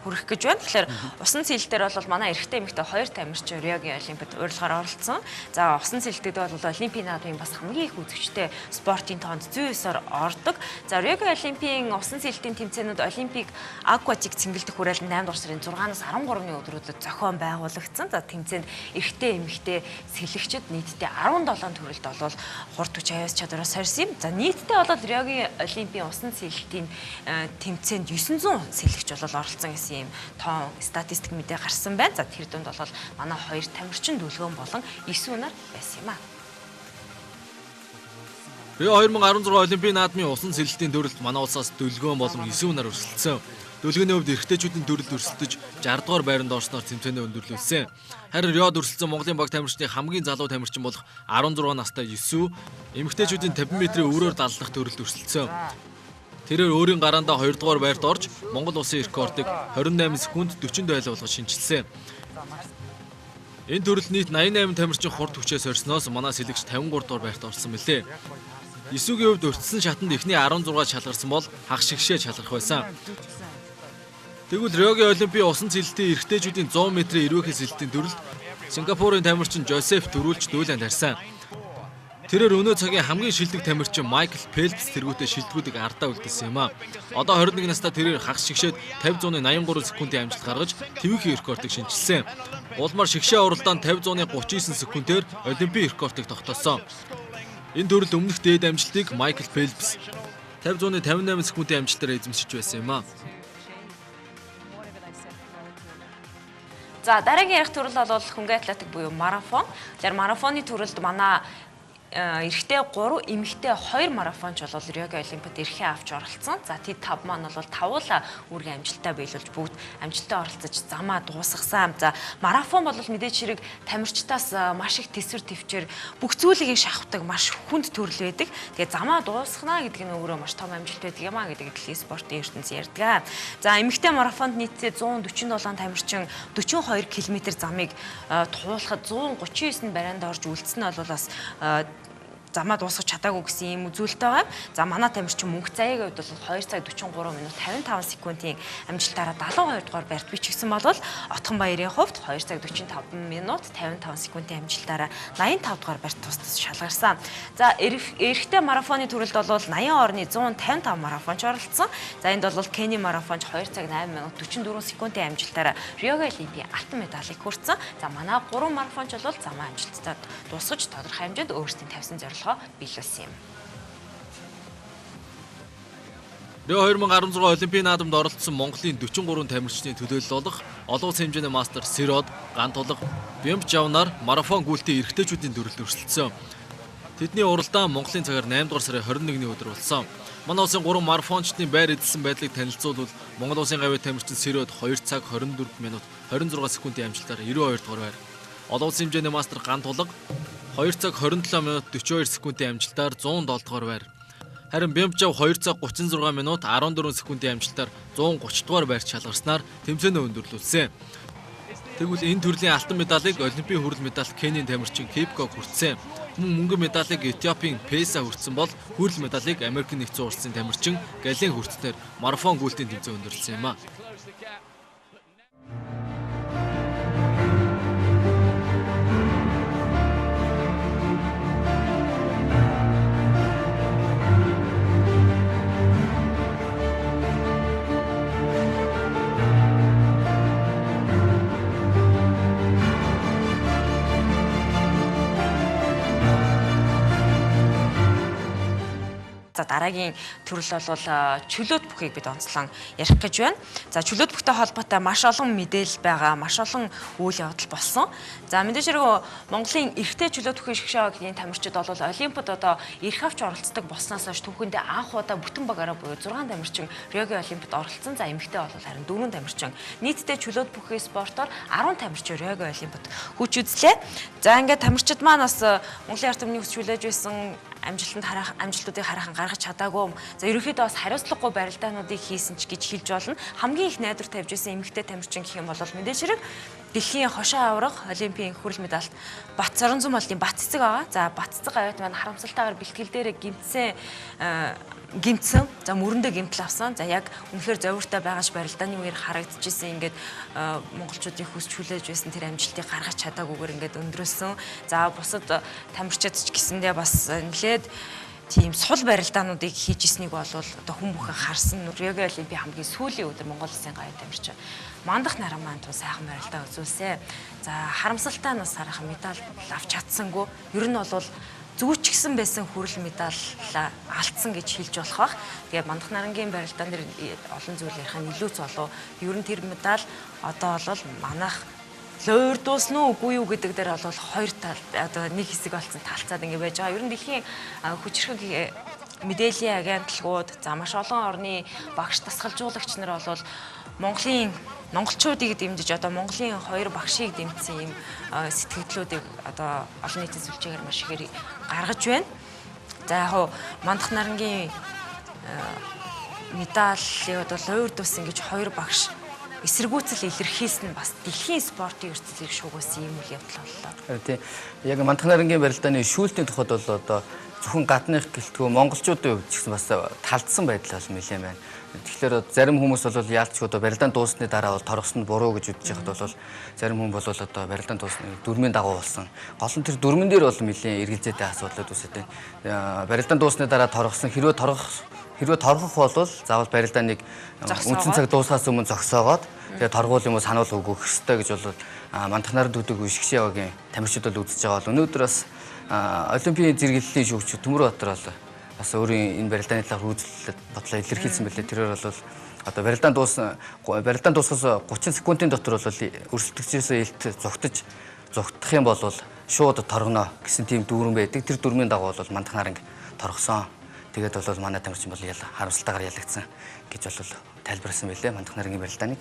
хүргэх гэж байна. Тэгэхээр усан цэлтээр бол манай эрэгтэй эмэгтэй хоёр тамирчин Риогийн Олимпиад урилгаар оролцсон. За усан цэлтэд бол Олимпийн наадмын бас хамгийн их үзэгчтэй спортын тоонд зүй ёсоор ордог. За Риогийн Олимпийн усан цэлтийн тэмцээнүүд Олимпик акватик цэнгэлдэх хүрээлэн 8 дугаар сарын 6-наас 13-ны өдрүүдэд зохион байгуулагдсан. За тэмцээнд эрэгтэй эмэгтэй сэлэгчид нийтдээ 17 төрөлд бол хурд хүч аюус чадвараа сорьсон юм. За нийтдээ бол Риогийн Олимпийн усан цэлтийн тэмцээнд 900 сэлэгч бол оролцсон гэсэн ийм тоон статистик мэдээ гарсан байна. За тэр дунд бол манай хоёр тамирчин дүлгөөн болон 9 унаар байсан юм а. Рио 2016 Олимпийн наадмын усан сэлэлтийн төрөлд манай улсаас дүлгөөн болон 9 унаар өрсөлдсөн. Дүлгөөний хувьд эрэгтэйчүүдийн төрөлд өрсөлдөж 60 дугаар байранд орсноор тэмцээнээ өндөрлүүлсэн. Харин Риод өрсөлдсөн Монголын баг тамирчны хамгийн залуу тамирчин болох 16 настай 9, эмэгтэйчүүдийн 50 метрийн өврөөр даллах төрөлд өрсөлдсөн. Тэрээр өөрийн гараандаа 2 дугаар байрт орж Монгол улсын рекордыг 28 секунд 40 айл болгож шинэчилсэн. Энэ төрөлд нийт 88 тамирчин хурд хүчээ сорьсноос манай сэлэгч 53 дугаар байрт орсон мөлий. Исүгийн хувьд өртсөн шатанд эхний 16 шалгарсан бол хаг шигшээ шалгарх байсан. Тэгвэл Риогийн Олимпийн усан цэлэлтийн эрэгтэйчүүдийн 100 метрийн эрвээхэй сэлэлтийн төрөлд Сингапурын тамирчин Жозеф дөрүүлж дуулан тарьсан. Тэрээр өнөө цагийн хамгийн шилдэг тамирчин Майкл Пелпс тэргүүтээ шилдэгүүдийг ардаа үлдээсэн юм а. Одоо 21 настай тэрээр хагас шигшээд 50.83 секундын амжилт гаргаж твийн рекордыг шинэчилсэн. Улмаар шигшээ уралдаанд 50.39 секундээр олимпийн рекордыг тогтоосон. Энэ төрөл өмнөх дээд амжилтыг Майкл Пелпс 50.58 секундын амжилтаар эзэмшиж байсан юм а. За дараагийн ярих төрөл бол хөнгөн атлетик буюу марафон. Тэгэхээр марафоны төрөлд манай эрэгтэй 3, эмэгтэй 2 марафонч бол Риогийн Олимпиад эрхээ авч оролцсон. За тэд тав маань бол тавуулаа үүргийн амжилттай биелүүлж бүгд амжилттай оролцож замаа дуусгасан. За марафон бол мэдээж хэрэг тамирчдаас маш их төсвөр төвчээр бүх зүйлийг шахавдаг маш хүнд төрөл байдаг. Тэгээ замаа дуусгана гэдэг нь өөрөө маш том амжилт байдаг юм а гэдэг дэлхийн спортын ертөнц ярьдаг. За эмэгтэй марафонд нийтдээ 147 тамирчин 42 км замыг туулахад 139 барианд орж үлдсэн нь бол бас замаа дуусгах чадаагүй гэсэн ийм үзүүлэлт байгаа юм. За манай тамирчин Мөнх Заяагийн хувьд бол 2 цаг 43 минут 55 секундын амжилтаараа 72 дугаар байрт бичигдсэн бол Отгонбаярын хувьд 2 цаг 45 минут 55 секундын амжилтаараа 85 дугаар байрт тусдас шалгарсан. За эрэгтэй марафоны төрөлд бол 80 орны 155 марафонч оролцсон. За энд бол Кени марафонч 2 цаг 8 минут 44 секундын амжилтаараа Риогийн Олимпийн алтан медалийг хүртсэн. За манай 3 марафонч бол замаа амжилттай дуусгаж тодорхой хэмжээнд өөрсдийн тавьсан зорилгоо биелүүлсэн юм. Рио 2016 Олимпийн наадамд оролцсон Монголын 43 тамирчны төлөөлөл болох олон улсын хэмжээний мастер Сэрод, Гантулга, Бямбжавнаар марафон гүйлтийн эрэгтэйчүүдийн төрөлд өрсөлдсөн. Тэдний уралдаан Монголын цагаар 8 дугаар сарын 21-ний өдөр болсон. Манай улсын 3 марафончдын байр эзэлсэн байдлыг танилцуулбал Монгол улсын гавьяа тамирчин Сэрод 2 цаг 24 минут 26 секундын амжилтаар 92 дугаар байр. Олон улсын хэмжээний мастер Гантулга 2 цаг 27 минут 42 секундын амжилтаар 107 дугаар байр. Харин Бямбжав 2 цаг 36 минут 14 секундын амжилтаар 130 дугаар байрт шалгарснаар тэмцээнээ өндөрлүүлсэн. Тэгвэл энэ төрлийн алтан медалийг Олимпийн хүрэл медаль Кенийн тамирчин Кипког хүртсэн. Мөн мөнгөн медалийг Этиопийн Песа хүртсэн бол хүрэл медалийг Америк нэгдсэн улсын тамирчин Гален хүртснээр марафон гүйлтийн тэмцээн өндөрлөсөн юм а. За дараагийн төрөл бол чөлөөт бүхийг бид онцлон ярих гэж байна. За чөлөөт бүхтэй холбоотой маш олон мэдээлэл байгаа, маш олон үйл явдал болсон. За мэдээж хэрэг Монголын эрэгтэй чөлөөт бүхийн шгшээгийн тамирчид бол Олимпиад одоо эрх авч оролцдог болсноос хойш түүхэндээ анх удаа бүтэн багаараа буюу 6 тамирчин Риогийн Олимпиад оролцсон. За эмэгтэй бол харин 4 тамирчин. Нийтдээ чөлөөт бүхийн спортоор 10 тамирчин Риогийн Олимпиад хүч үзлээ. За ингээд тамирчид маань бас Монголын ард түмний хүч хүлээж байсан амжилтанд харах амжилтуудыг хараахан гаргаж чадаагүй. За ерөнхийдөө бас хариуцлагагүй барилдаануудыг хийсэн ч гэж хэлж болно. Хамгийн их найдвар тавьж байсан эмэгтэй тамирчин гэх юм бол мэдээж хэрэг дэлхийн хошоо аврах олимпийн хүрэл медальт Бат Цоронзон болдын Бат цэцэг байгаа. За Бат цэцэг аваад маань харамсалтайгаар бэлтгэл дээрээ гэмтсэн. За мөрөндөө гэмтэл авсан. За яг үнэхээр зовиртой байгаач барилдааны үеэр харагдчихсэн ингээд монголчуудын хүсч хүлээж байсан тэр амжилтыг гаргаж чадаагүйгээр ингээд өндрөлсөн. За бусад тамирчид ч гэсэндээ бас нэлээд тийм сул барилдаануудыг хийж ирснийг бол одоо хүн бүхэн харсан. Риогийн олимпийн хамгийн сүүлийн өдөр Монгол улсын гаяа тамирчин Мандах наран маань тун сайхан барилдаа үзүүлсэн. За харамсалтай нь бас харах медаль авч чадсангүй. Ер нь бол зүүчгсэн байсан хүрэл медаль алдсан гэж хэлж болох бах. Тэгээ Мандах нарангийн барилдаан дээр олон зүйл ярих нь илүү цолоо. Ер нь тэр медаль одоо бол манайх луурдуулсан уу үгүй юу гэдэг дээр бол хоёр тал одоо нэг хэсэг болсон талцаад ингэ байж байгаа. Ер нь дэлхийн хүчирхэг мэдээллийн агентлагууд за маш олон орны багш дасгалжуулагч нар бол Монголын монголчуудыг дэмжиж одоо Монголын хоёр багшийг дэмжсэн ийм сэтгэгдлүүдийг одоо олон нийтийн сүлжээгээр маш ихээр гаргаж байна. За яг хуу Мандах нарангийн медалийг одоо луурдуулсан гэж хоёр багш эсэргүүцэл илэрхийлсэн нь бас дэлхийн спортын ертөнцийг шугуулсан юм үйл явдал боллоо. Харин тийм. Яг Мандах нарангийн барилдааны шүүлтийн тухайд бол одоо зөвхөн гадных гэлтгүй монголчуудын хувьд ч гэсэн бас талдсан байдал бол нэлээд байна. Тэгэхээр зарим хүмүүс бол яалчгүй одоо барилдаан дууссаны дараа бол торгосон нь буруу гэж үзэж байхад бол зарим хүн бол одоо барилдаан дууссаны дүрмийн дагуу болсон. Гол нь тэр дүрмэн дээр бол нэлээд эргэлзээтэй асуудлууд үүсдэг. Барилдаан дууссаны дараа торгосон хэрвээ торгох бол заавал барилдааныг үндсэн цаг дуусахаас өмнө зогсоогоод тэгээ торгуул юм уу сануул өгөх ёстой гэж бол Мандах наран төдөөгүй шгшээ багийн тамирчид бол үзэж байгаа бол өнөөдөр бас олимпийн зэрэглэлийн шүүгч Төмөр Баатар бол бас өөрийн энэ барилдааны талаар үзэл бодлоо илэрхийлсэн байлээ. Тэрээр бол одоо барилдаан дуусахаас 30 секундын дотор бол өрсөлдөгчөөсөө илт зугтах юм бол шууд торгоно гэсэн тийм дүрм байдаг. Тэр дүрмийн дагуу бол Мандах наранг торгосон. Тэгээд бол манай тамирчин бол харамсалтайгаар ялагдсан гэж бол тайлбарласан байлээ Мандах нарангийн барилдааныг.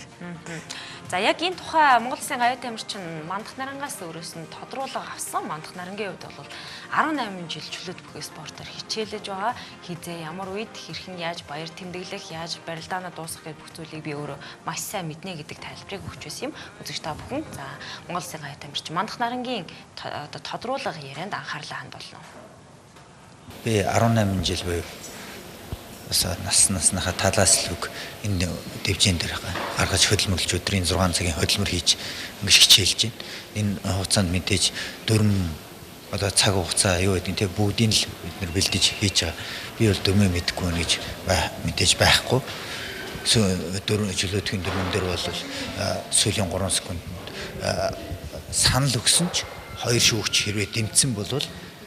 За яг энэ тухай Монгол улсын гаяа тамирчин Мандах нарангаас өөрөөс нь тодруулга авсан. Мандах нарангийн хувьд бол 18 жил чөлөөт бүхий спортоор хичээлэж байгаа. Хизээ ямар үед хэрхэн яаж баяр тэмдэглэх, яаж барилдаанаа дуусгах гэдэг бүх зүйлийг би өөрөө маш сайн мэднэ гэдэг тайлбарыг өгч байсан юм. Үзэгч та бүхэн за Монгол улсын гаяа тамирчин Мандах нарангийн одоо тодруулга ярианд анхаарлаа хандуулна. Би 18 жил буюу бас насныхаа талаас л үг энэ дэвжин дээр гаргаж хөдөлмөрлөж өдрийн 6 цагийн хөдөлмөр хийж ингэж хичээлж байна. Энэ хугацаанд мэдээж дөрм одоо цаг хугацаа юу гэдэг нь те бүгдийг л бид нар бэлдэж хийж байгаа. Би бол дөрмөө мэдэхгүй байна гэж мэдээж байхгүй. Дөрөв чөлөөтгийн дөрмөн дээр бол сүүлийн 3 секундэд санал өгсөн ч хоёр шүүгч хэрвээ дэмцсэн бол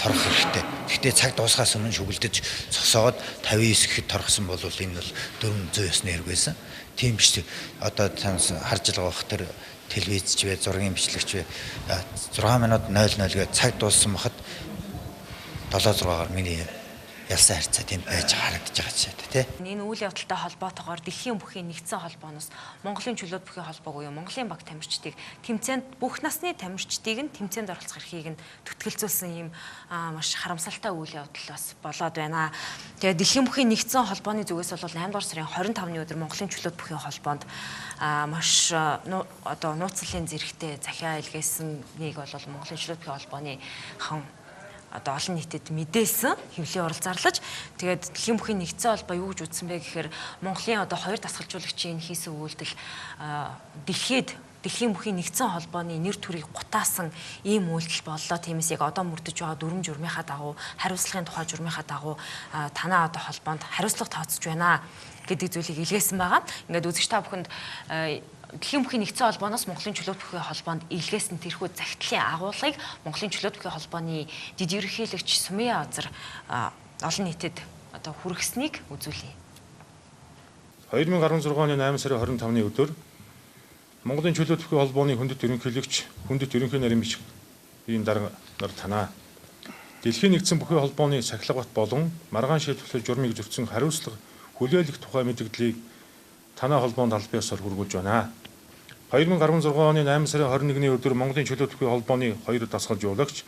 торох хэрэгтэй. Гэхдээ цаг дуусахаас өмнө шүгэлдэж зогсоогоод 59 гэхэд торгосон бол энэ бол дөрвөн зүй ёсны хэрэг байсан. Тийм биш. Одоо харж байгаа бах тэр телевизч вэ, зургийн бичлэгч вэ 6 минут 00 гээд цаг дууссан бахад 7-6-аар миний ялсан харьцаа тийм байж харагдаж байгаа ч тий. Энэ үйл явдалтай холбоотойгоор дэлхийн бүхий нэгдсэн холбооноос Монголын чөлөөт бүхий холбоог буюу Монголын баг тамирчдыг тэмцээнд бүх насны тамирчдыг нь тэмцээнд оролцох эрхийг нь түтгэлзүүлсэн ийм маш харамсалтай үйл явдал бас болоод байна. Тэгээд дэлхийн бүхий нэгдсэн холбооны зүгээс бол 8 дугаар сарын 25-ны өдөр Монголын чөлөөт бүхий холбоонд маш одоо нууцлалын зэрэгтэй захиа илгээсэнийг бол Монголын чөлөөт бүхий холбооны хан одоо олон нийтэд мэдээлсэн, хэвлэлийн урал зарлаж, тэгээд дэлхийн бүхий нэгдсэн холбоо юу гэж үзсэн бэ гэхээр Монголын одоо хоёр дасгалжуулагчийн хийсэн үйлдэл дэлхийд дэлхийн бүхий нэгдсэн холбооны нэр төрийг гутаасан ийм үйлдэл боллоо. Тиймээс яг одоо мөрдөж байгаа дүрм журмынхаа дагуу, хариуцлагын тухай журмынхаа дагуу танаа одоо холбоонд хариуцлага тооцож байна гэдэг зүйлийг илгээсэн байгаа. Ингээд үзэгч та бүхэнд дэлхийн бүхий нэгдсэн холбооноос Монголын чөлөөт бүхий холбоонд илгээсэн тэрхүү захидлын агуулгыг Монголын чөлөөт бүхий холбооны дэд ерөнхийлөгч Сумия Озар олон нийтэд одоо хүргэснийг үзүүлье. 2016 оны 8 сарын 25-ны өдөр Монголын чөлөөт бүхий холбооны хүндэт ерөнхийлөгч, хүндэт ерөнхий нарийн бичгийн дарга нар танаа дэлхийн нэгдсэн бүхий холбооны сахилга бат болон маргаан шийдвэрлэх журмыг зөрчсөн хариуцлага хүлээлгэх тухай мэдэгдлийг танаа холбоонд аль биесээр хүргүүлж байна. 2016 оны 8 сарын 21-ний өдөр Монголын чөлөөт бүхий холбооны хоёр дасгалжуулагч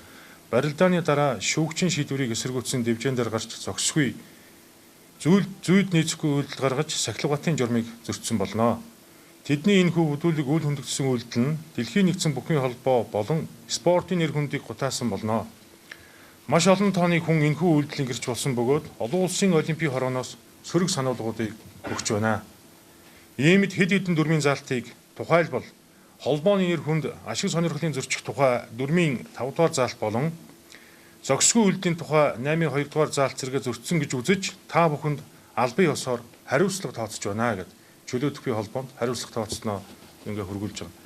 барилдааны дараа шүүгчийн шийдвэрийг эсэргүүцсэн дэвжээн дээр гарч зогсгүй зүйд нийцэхгүй үйлдэл гаргаж сахилга батын журмыг зөрчсөн болно. Тэдний энэхүү бүдүүлэг үл хөндөгдсөн үйлдэл нь дэлхийн нэгдсэн бүхий холбоо болон спортын нэр хүндийг гутаасан болно. Маш олон тооны хүн энэхүү үйлдлийн гэрч болсон бөгөөд олон улсын олимпийн хорооноос сөрөг сануулгуудыг өгч байна. Иймд хэд хэдэн дүрмийн заалтыг тухайлбал холбооны нэр хүнд ашиг сонирхлын зөрчих тухай дүрмийн 5 дугаар заалт болон зогсгүй үйлдэлийн тухай 8-ын 2 дугаар заалт зэрэгэ зөрчсөн гэж үзэж та бүхэнд албан ёсоор хариуцлага тооцож байна гэд чөлөөт бүхий холбоонд хариуцлага тооцсноо ингээ хөргүүлж байгаа.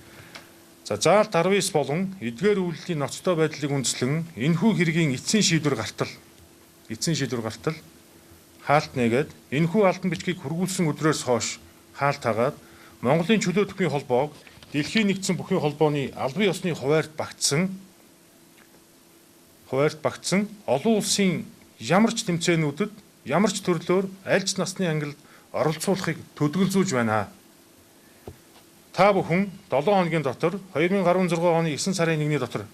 За заалт 19 болон эдгээр үйлдэлийн ноцтой байдлыг үндэслэн энэхүү хэргийн эцсийн шийдвэр гартал хаалт нээгээд энэхүү албан бичгийг хөргүүлсэн өдрөөс хойш хаалт хагаад Монголын чөлөөт бүхий холбоог дэлхийн нэгдсэн бүхий холбооны албан ёсны хуваарьт багтсан олон улсын ямар ч тэмцээнүүдэд ямар ч төрлөөр аль ч насны ангилд оролцуулахыг төдгөлзүүлж байна. Та бүхэн 7 хоногийн дотор 2016 оны 9 сарын 1-ний дотор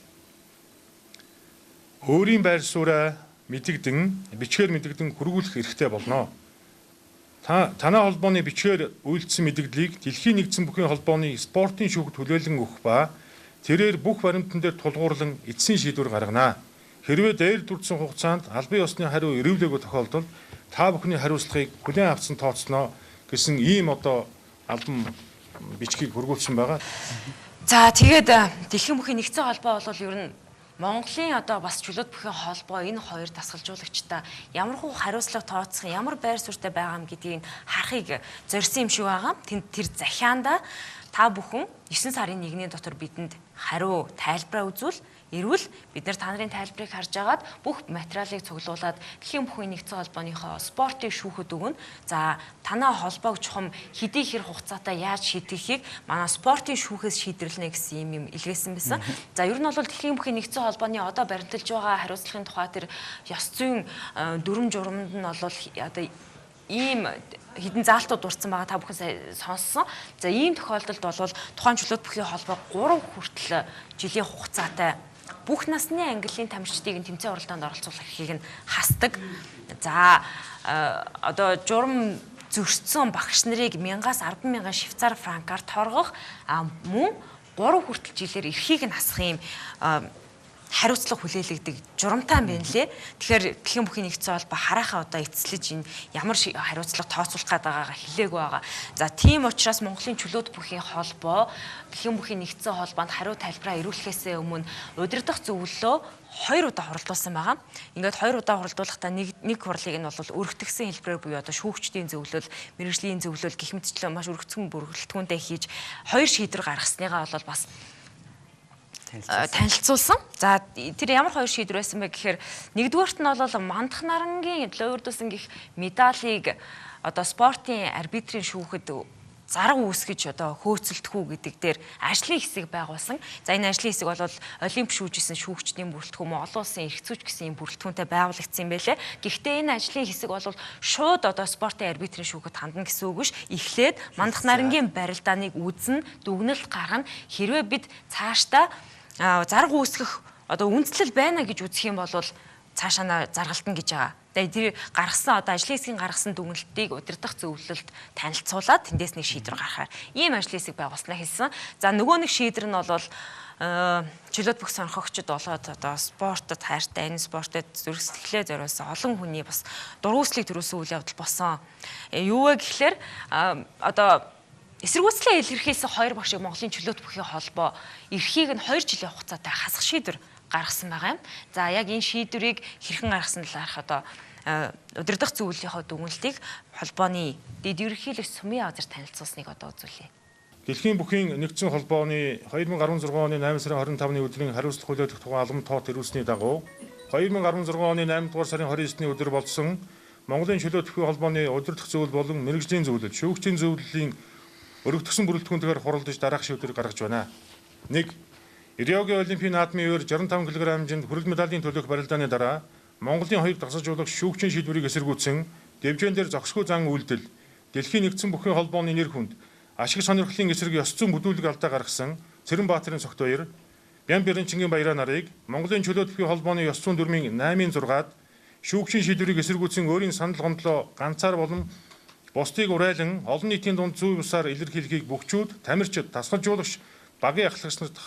өөрийн байр сууриа мэдэгдэн бичгээр мэдэгдэн хөргүүлэх эрхтэй болно. Танай холбооны бичгээр үйлдсэн мэдэгдлийг дэлхийн нэгдсэн бүхий холбооны спортын шүүхэд хүлээлгэн өгөх ба тэрээр бүх баримтан дээр тулгуурлан эцсийн шийдвэр гаргана. Хэрвээ дээр дүрдсэн хугацаанд албан ёсны хариу эрүүлээгүй тохиолдолд та бүхний хариуцлагыг хүлээн авсан тооцноо гэсэн ийм одоо албан бичгийг хөргүүлсэн байгаа. За тэгээд дэлхийн бүхий нэгдсэн холбоо бол ер нь Монголын одоо бас чөлөөт бүхий холбоо энэ хоёр дасгалжуулагчдаа ямар хуу хариуцлага тооцох, ямар байр суурьтай байгаа юм гэдгийг харахыг зорьсон юм шиг байгаа. Тэнд тэр захианда та бүхэн 9 сарын 1-ний дотор бидэнд хариу тайлбараа үзвэл эрвэл бид нар та нарын тайлбарыг харж агаад бүх материалыг цуглуулад дэлхийн бүхий нэгдсэн холбооныхоо спортын шүүхэд өгнө. За танаа холбоог чухам хэдий хэр хугацаатай яаж шийдэхийг манай спортын шүүхээс шийдэрлэнэ гэсэн юм илгээсэн байсан. За ер нь бол дэлхийн бүхий нэгдсэн холбооны одоо баримталж байгаа хариуцлагын тухай тэр ёс зүйн дүрм журманд нь бол одоо ийм хэдэн заалтууд дурдсан байгаа та бүхэн сонссон. За ийм тохиолдолд бол тухайн чөлөөт бүхий холбоо 3 хүртэл жилийн хугацаатай бүх насны ангиллын тамирчдыг тэмцээн уралдаанд оролцуулах эрхийг нь хасдаг. За одоо журам зөрчсөн багш нарыг 1000-аас 100000 швейцар франкаар торгох, мөн 3 хүртэл жилээр эрхийг нь хасах юм хариуцлага хүлээлгдэг журамтай юм байна лээ. Тэгэхээр дэлхийн бүхий нэгдсэн холбоо хараахан одоо эцэслэж энэ ямар хариуцлага тооцоолох гээд байгаагаа хэлээгүй байгаа. За тийм учраас Монголын чөлөөт бүхий холбоо дэлхийн бүхий нэгдсэн холбоонд хариу тайлбараа ирүүлэхээсээ өмнө удирдах зөвлөлөө 2 удаа хуралдуулсан байгаа. Ингээд 2 удаа хуралдуулахдаа нэг хурлыг нь бол өргөтгсөн хэлбэрээр буюу одоо шүүгчдийн зөвлөл, мэргэжлийн зөвлөл гэх мэтчлэн маш өргөцгөн бүрэлдэхүүнтэй хийж 2 шийдвэр гаргасныгаа бол бас танилцуулсан. За тэр ямар хоёр шийдвэр байсан бэ гэхээр нэгдүгээрт нь бол Мандах нарангийн луурдуулсан гих медалийг одоо спортын арбитрийн шүүхэд зарга үүсгэж одоо хөөцөлдөх үү гэдэг дээр ажлын хэсэг байгуулсан. За энэ ажлын хэсэг бол олимп шүүжсэн шүүгчдийн бүрэлдэхүүн, олон улсын эрх зүйч гэсэн юм бүрэлдэхүүнтэй байгуулагдсан юм байлээ. Гэхдээ энэ ажлын хэсэг бол шууд одоо спортын арбитрийн шүүхэд хандна гэсэн үг биш. Эхлээд Мандах нарангийн барилдааныг үзнэ, дүгнэлт гаргана. Хэрвээ бид цаашдаа зарга үүсгэх одоо үндэслэл байна гэж үзэх юм бол цаашаа заргалтна гэж байгаа. Тэгээ тэр гаргасан одоо ажлын хэсгийн гаргасан дүгнэлтийг удирдах зөвлөлд танилцуулаад тэндээс нэг шийдвэр гаргахаар ийм ажлын хэсэг байгуулснаа хэлсэн. За нөгөө нэг шийдвэр нь бол чөлөөт бүх сонирхогчид болоод одоо спортод хайртай, энэ спортод зүрх сэтгэлээ зориулсан олон хүний бас дургүйцлийг төрүүлсэн үйл явдал болсон. Юу вэ гэхлээр одоо эсэргүүцлээ илэрхийлсэн хоёр багшийг Монголын чөлөөт бүхий холбоо эрхийг нь 2 жилийн хугацаатай хасах шийдвэр гаргасан байгаа юм. За яг энэ шийдвэрийг хэрхэн гаргасан талаарх одоо удирдах зөвлөлийнхөө дүгнэлтийг холбооны дэд ерөнхийлөгч Сумын Азар танилцуулсныг одоо үзүүлье. Дэлхийн бүхийн нэгдсэн холбооны 2016 оны 8 сарын 25-ны өдрийн хариуцлага хүлээлгэх тухай албан тоот ирүүлсэний дагуу 2016 оны 8 дугаар сарын 29-ний өдөр болсон Монголын чөлөөт бүхий холбооны удирдах зөвлөл болон мэргэжлийн зөвлөл, шүүгчийн зөвлөлийн өргөдгсөн бүрэлдэхүүнээр хуралдаж дараах шийдвэр гаргаж байна. 1. Риогийн Олимпийн наадмын үеэр 65 кг хэмжээнд хүрэл медалийн төлөөх барилдааны дараа Монголын хоёр дасгалжуулагч шүүгчийн шийдвэрийг эсэргүүцсэн дэвжээн дээр зохисгүй зан үйлдэл, Дэлхийн нэгдсэн бүхий холбооны нэр хүнд ашиг сонирхлын эсрэг ёс зүйн бүдүүлэг алдаа гаргасан Цэрэнбаатарын Согтбаяр, Бямбэрэнчингийн Баяраа нарыг Монголын чөлөөт бүхий холбооны ёс зүйн дүрмийн 8-ын 6-ад шүүгчийн шийдвэрийг эсэргүүцсэн өөрийн санал гомдлоо ганцаар болон бусдыг урайлан олон нийтийн дунд зүй бусаар илэрхийлэхийг бөхчүүд, тамирчид, дасгалжуулагч, багийн ахлагч нарт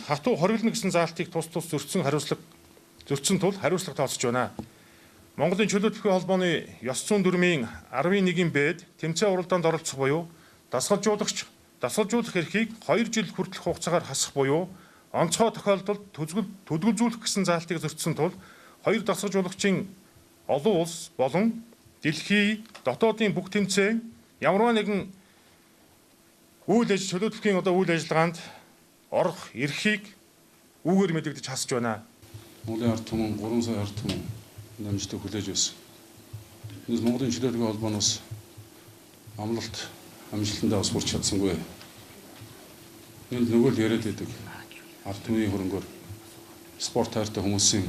хатуу хориглоно гэсэн заалтыг тус тус зөрчсөн тул хариуцлага тооцож байна. Монголын чөлөөт бүхий холбооны ёс зүйн дүрмийн 11-ийн Б-д тэмцээн уралдаанд оролцох буюу дасгалжуулагч дасгалжуулах эрхийг 2 жил хүртэлх хугацаагаар хасах буюу онцгой тохиолдолд түдгэлзүүлэх гэсэн заалтыг зөрчсөн тул хоёр дасгалжуулагчийн олон улс болон дэлхий дотоодын бүх тэмцээн ямарваа нэгэн үйл ажил чөлөөт бүхийн одоо үйл ажиллагаанд орох эрхийг үүгээр мэдэгдэж хасж байна. Монголын ард түмэн 3 сая ард түмэн амжилтыг хүлээж байсан. Энэс Монголын чөлөөт бүхий холбооноос амлалт амжилтандаа бас хүрч чадсангүй. Энд нөгөө л яриад байдаг. Ард түмний хөрөнгөөр спорт хайртай хүмүүсийн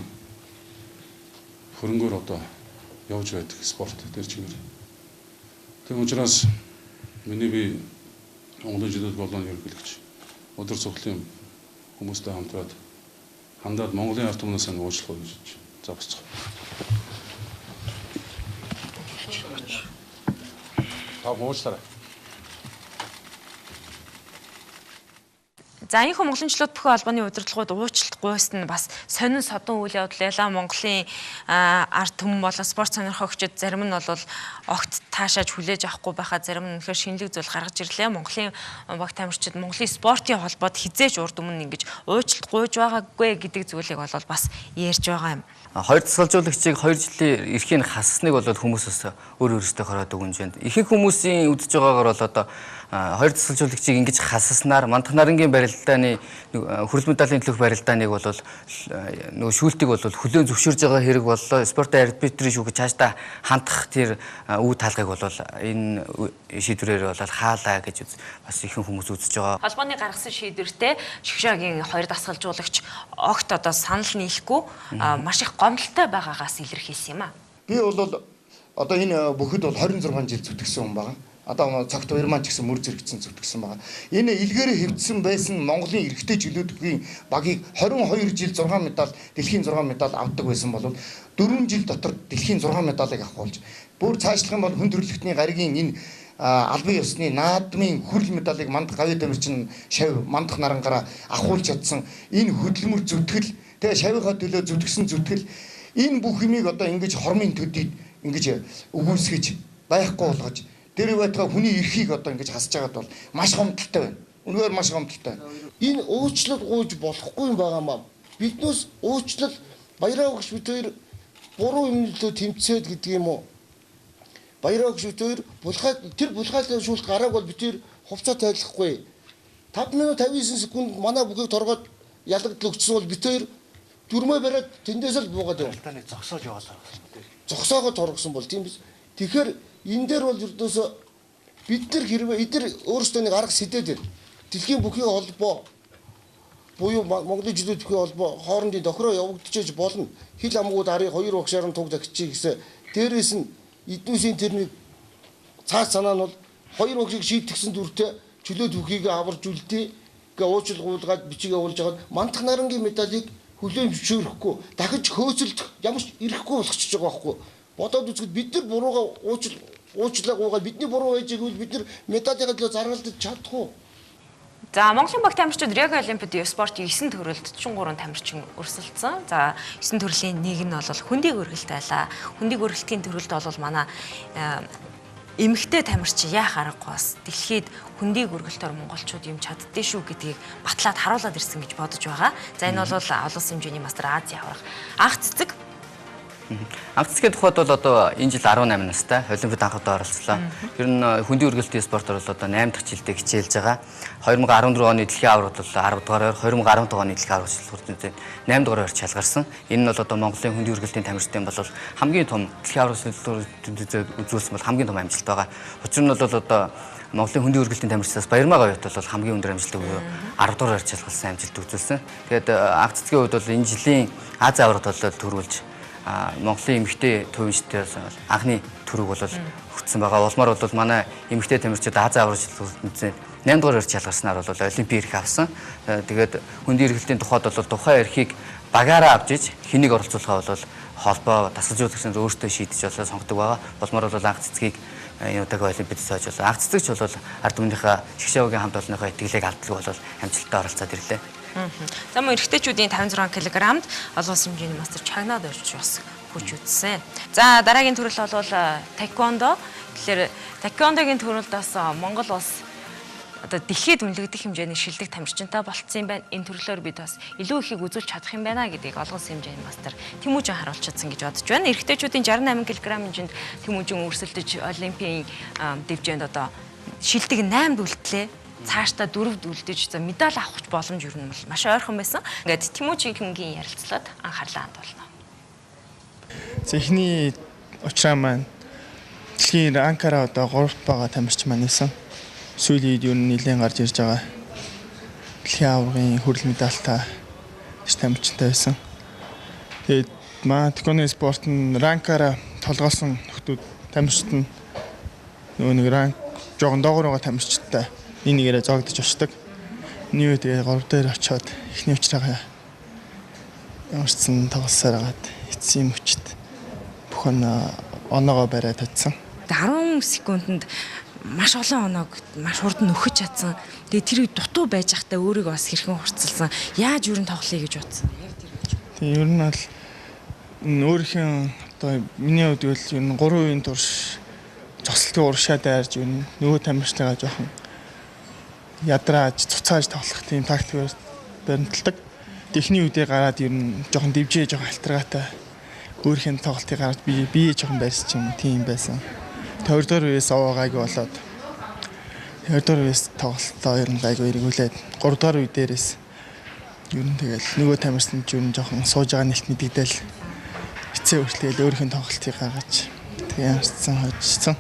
хөрөнгөөр одоо явж байдаг спорт тэр чигээр. Тийм учраас миний би Монголын чөлөөт бүхий холбооны ерөнхийлөгч өдөр цогцлын хүмүүстэй хамтраад хандаад Монголын ард түмнээс нь уучлах уу гэж зогсцоо. Та уучлаарай. За энэхүү Монголын чөлөөт бүхий холбооны удирдлагууд уучлалт гуйсан нь бас сонин содон үйл явдал ялаа. Монголын ард түмэн болон спорт сонирхогчид зарим нь бол огт таашааж хүлээж авахгүй байхаа зарим нь үнэхээр шинэлэг зүйл гаргаж ирлээ. Монголын баг тамирчид Монголын спортын холбоод хизээж урд өмнө ингэж уучлалт гуйж байгаагүй гэдэг зүйлийг бол бас ярьж байгаа юм. Хоёр дасгалжуулагчийг 2 жилийн эрхийг хассаныг бол хүмүүс бас өөр өөрсдөө хороод өгнөж байна. Ихэнх хүмүүсийн үзэж байгаагаар бол одоо хоёр дасгалжуулагчийг ингэж хасаснаар Мандах нарангийн барилдааны хүрэл медалийн төлөх барилдааныг бол нөгөө шүүлтийг бол хүлээн зөвшөөрж байгаа хэрэг боллоо. Спортын арбитрийн шүүхэж цаашдаа хандах тэр үе таалгыг бол энэ шийдвэрээр бол хаалаа гэж бас ихэнх хүмүүс үзэж байгаа. Холбооны гаргасан шийдвэртэй Шгшаагийн хоёр дасгалжуулагч огт одоо санал нийлэхгүй маш их гомдолтой байгаагаас илэрхийлсэн юм а. Би бол одоо энэ бүхэд бол 26 жил зүтгэсэн хүн байгаа. Одоо Цогт хоёр маань ч гэсэн мөр зэрэгцэн зүтгэсэн байгаа. Энэ илгээрээ хэвдсэн байсан Монголын эрэгтэй чөлөөт бүхийн багийг 22 жил 6 медаль, дэлхийн 6 медаль авдаг байсан бол 4 жил дотор дэлхийн 6 медалийг авах болж бүр цаашлах юм бол хүн төрөлхтний гаригийн энэ албан ёсны наадмын хүрэл медалийг Мандах гавь тамирчин шав Мандах нарангаараа авахулж чадсан энэ хөдөлмөр зүтгэл, тэгээ шавийнхаа төлөө зүтгэсэн зүтгэл энэ бүх юмыг одоо ингэж хормын төдийд ингэж өгөөсгөж байхгүй болгож тэр байтугай хүний эрхийг одоо ингэж хасж байгаад бол маш гомдолтой байна. Үнэхээр маш гомдолтой. Энэ уучлал гуйж болохгүй юм байгаа маа. Биднээс уучлал Баяраа багш бид хоёр буруу юм нөлөө тэмцээд гэдэг юм уу? Баяраа багш бид хоёр булхай тэр булхайлын шүүлт гарааг бол бид хоёр хувцас тайлахгүй. 5 минут 59 секунд манай бүхийг торгоод ялагдал өгсөн бол бид хоёр дүрмээ бариад тэндээс л буугаад яв. Зогсоож яваалаа. Зогсоогоо торгосон бол тийм биз. Тэгэхээр энэ дээр бол ердөөсөө бид нар хэрвээ эдгээр өөрсдөө нэг арга сэдээд байна. Дэлхийн бүхий холбоо буюу Монголын чөлөөт бүхий холбоо хоорондын тохироо явагдчихэж болно. Хил амгууд арын хоёр багшаар нь туг захичээ гэсэн. Дээрээс нь эднүсийн тэр нэг цаас санаа нь бол хоёр багшийг шийтгсэн дүртэй чөлөөт бүхийг аварж үлдээ гэ уучлал гуйлгаад бичиг явуулж хагаад Мандах нарангийн медалийг Хүлээн зөвшөөрөхгүй, дахиж хөөцөлдөх ямар ч ирэхгүй болгочихж байгаа байхгүй. Бодоод үзэхэд бид нар буруугаа уучлаагүйгаа бидний буруу байж гэвэл бид нар медалийн төлөө заргалдаж чадах уу? За Монголын баг тамирчид Риогийн Олимпиад спортын 9 төрөлд 43 тамирчин өрсөлдсөн. За 9 төрлийн нэг нь бол хөндийг өргөлт байлаа. Хөндийг өргөлтийн төрөлд бол манай эмэгтэй тамирчин яах аргагүй бас дэлхийд хөндийг өргөлтөөр монголчууд юм чаддээ шүү гэдгийг батлаад харуулад ирсэн гэж бодож байгаа. За энэ бол олон улсын хэмжээний мастер Азийн аварга анх цэцэг. Анх цэцгийн тухайд бол одоо энэ жил 18 настай Олимпиад анх удаа оролцлоо. Ер нь хөндийн өргөлтийн спортоор бол одоо 8 дахь жилдээ хичээлж байгаа. 2014 оны дэлхийн аваргад бол 10 дугаар байр, 2015 оны дэлхийн аварга шалгуур 8 дугаар байр шалгарсан. Энэ нь бол одоо Монголын хөндийн өргөлтийн тамирчдын бол хамгийн том дэлхийн аварга шалгуур үзүүлсэн бол хамгийн том амжилт байгаа. Учир нь бол одоо Монголын хөндийн өргөлтийн тамирчдаас Баярмаа говьт бол хамгийн өндөр амжилтыг буюу 10 дугаар байр шалгалсан амжилт үзүүлсэн. Тэгээд анх цэцгийн хувьд бол энэ жилийн Азийн аваргад бол төрүүлж Монголын эмэгтэй төвөнчдөөс анхны төрөг бол хүртсэн байгаа. Улмаар бол манай эмэгтэй тамирчид Азийн аварга шалгалтанд 8 дугаар байр шалгарснаар бол олимпийн эрх авсан. Тэгээд хөндийн эргэлтийн тухайд бол тухайн эрхийг багаараа авч иж хэнийг оролцуулахаа бол холбоо дасгалжуулагч нар өөртөө шийдэж болоо сонгодог байгаа. Улмаар бол анх цэцгийг энэ удаагийн олимпиад сойж бол анх цэцэгч бол ард түмнийхээ Шигшэвгийн хамт олонныхоо итгэлийг алдалгүй бол амжилттай оролцоод ирлээ. За мөн эрэгтэйчүүдийн 56 кг-д олон улсын хэмжээний мастер чагнаад орж бас хүч үзсэн. За дараагийн төрөл бол таеквондо. Тэгэхээр таеквондогийн төрөлд бас Монгол улс одоо дэлхийд үнэлэгдэх хэмжээний шилдэг тамирчинтай болцсон юм байна. Энэ төрлөөр бид бас илүү ихийг үзүүлж чадах юм байна гэдгийг олон улсын хэмжээний мастер Тэмүүжин харуулж чадсан гэж бодож байна. Эрэгтэйчүүдийн 68 кг хэмжээнд Тэмүүжин өрсөлдөж олимпийн дэвжээнд одоо шилдэг 8-д үлдлээ. Цаашдаа 4-д үлдэж за медаль авах боломж ер нь маш ойрхон байсан. Ингээд Тэмүүжингийн ярилцлагад анхаарлаа хандуулна. За эхний учраа маань дэлхийн Анкара одоо 3-т байгаа тамирч маань байсан. Сүүлийн үед ер нь нэлээд гарч ирж байгаа. Дэлхийн аваргын хүрэл медальтай тамирчтай байсан. Тэгээд манай тэквондо спорт нь ранкаараа толгоосон нөхдүүд тамирчид нь нөгөө нэг ранк жоохон доогоор байгаа тамирчидтай нэг нэгээрээ зоогдож очдог. Миний үед тэгээ 3 дээр очиод эхний учраагаа ямар ч сан тоглосоор хагаад эцсийн мөчд бүх оноогоо бариад татсан. 10 секундэд маш олон оноог маш хурдан нөхөж чадсан. Тэгээ тэр үед дутуу байж байхдаа өөрийгөө бас хэрхэн хурцлсан. Яаж юу н тоглоё гэж бодсон. Яг тэр үед. Тийм ер нь бол өөрийнхөө одоо миний хувьд бол ер нь 3 үеийн турш зогсолтын урагшаа дайрж ер нь нөгөө тамирчтайгаа жоохон ядрааж цуцааж тоглох тийм тактик баримталдаг. Эхний үедээ гараад ер нь жоохон дивжээ жоохон алтаргаатай өөрийнх нь тоглолтыг гаргаж бие жоохон барьсан ч юм уу тийм байсан. 2 дугаар үеэс овоогайг болоод 2 дугаар үеэс тоглолтоо ер нь гайгүй эргүүлээд 3 дугаар үе дээрээс ер нь тэгэл нөгөө тамирчин ч ер нь жоохон сууж байгаа нэлт мэдэгдэл эцээ хүртэл өөрийнх нь тоглолтыг гаргаж тэгээ ямарчсан хожсон.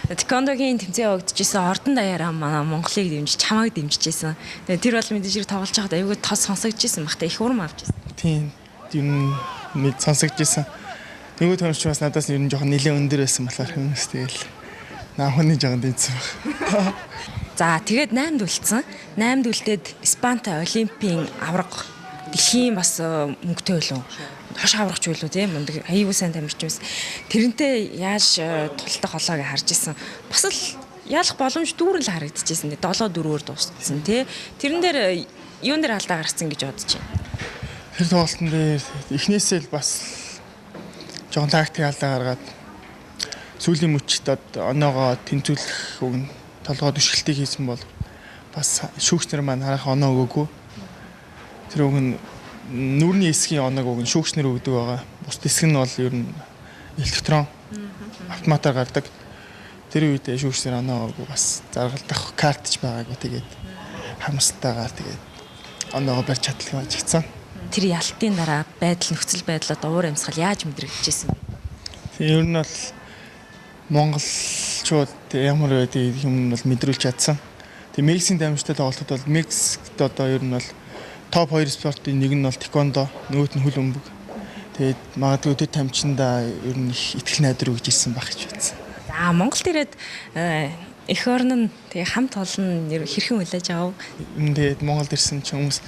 Тэквондогийн тэмцээн явагдчихсэн ордон даяараа манай Монголыг дэмжиж, чамайг дэмжижсэн. Тэгээ тэр бол мэдээж хэрэг тоглож байхад аюулгүй тос сонсогдчихсэн баг та их урам авч ирсэн. Тийм, ер нь мэд сонсогдчихсэн. Нөгөө тамирч бас надаас ер нь жоохон нэлээд өндөр байсан болохоор хүмүүс тэгэл наахны жоохон дэмжсэн баг. За тэгээд 8-д үлдсэн. 8-д үлдээд Испантай Олимпийн аварга дэлхийн бас мөнгөтэй байлуу. Хош аврагч байлуу тийм мундаг аюул сайн тамирч байсан. Тэрнтэй яаж тулдах олоо гэж харж исэн. Бас л ялах боломж дүүрэн л харагдчихсэн. 7-4-өөр дууссан тий. Тэрэн дээр юун дээр алдаа гаргацсан гэж бодож байна. Тэр тоглолтын дээр эхнээсээ л бас жоохон тактик алдаа гаргаад сүүлийн мөчид оноогоо тэнцвүүлэх үг нь толгой түшгэлтийг хийсэн бол бас шүүгч нар маань харах оноо өгөөгүй. Тэр үг нь нүрний хэсгийн оноог үг нь шүүгч нар өгдөг байгаа. Бусд хэсэг нь бол ер нь электрон автоматар гардаг. Тэр үедээ шүүгч нар оноо өгөөгүй бас заргалдах картч байгаагүй тэгээд хамсалтайгаар тэгээд оноогоо барьж чадлаа гэж хэлсэн. Тэр ялтын дараа байдал нөхцөл байдал одоо уур амьсгал яаж мэдрэгдэжсэн бэ? Тийм ер нь бол монголчууд ямар байдгийг юм бол мэдрүүлж чадсан. Тэгээ Мексикийн тамирчтай тоглолтод бол Мексикт одоо ер нь бол топ 2 спортын нэг нь бол тэквондо, нөгөөт нь хөл бөмбөг. Тэгээд магадгүй тэр тамирчиндаа ер нь их итгэл найдвар өгч ирсэн байх гэж бодсон. За Монголд ирээд эх орн нь тэгээ хамт олон хэрхэн хүлээж авав? Тэгээд Монголд ирсэн чинь хүмүүс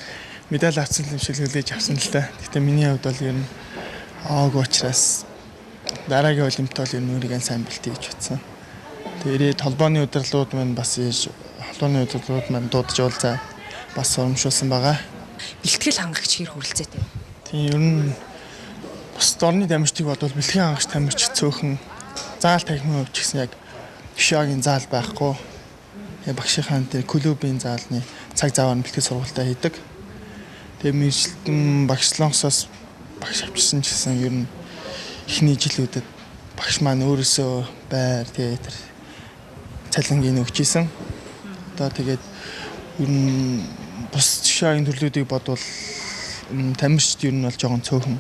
Медаль авсан юм шиг хүлээж авсан л да. Гэхдээ миний хувьд бол ер нь аагүй учраас дараагийн олимпиад бол ер нь өөрийгөө сайн бэлтээ гэж бодсон. Тэгээ ирээд холбооны удирдлагууд маань бас холбооны удирдлагууд маань дуудаж уулзаа бас урамшуулсан байгаа. Бэлтгэл хангагч хэр хүрэлцээтэй? Тийм, ер нь бус дорны тамирчдыг бодвол бэлтгэл хангагч тамирч цөөхөн заал танхимын хувьд ч гэсэн яг гишаагийн заал байхгүй. Багшийнхаа тэр клубын заалны цаг заваар нь бэлтгэл сургалтаа хийдэг. Тэгээ мэргэжилтэн багш Солонгосоос багш авчирсан ч гэсэн ер нь эхний жилүүдэд багш маань өөрөөсөө байр тэгээ тэр цалингийг өгч исэн. Одоо тэгээд ер нь бус гишаагийн төрлүүдийг бодвол тамирчид ер нь бол жоохон цөөхөн.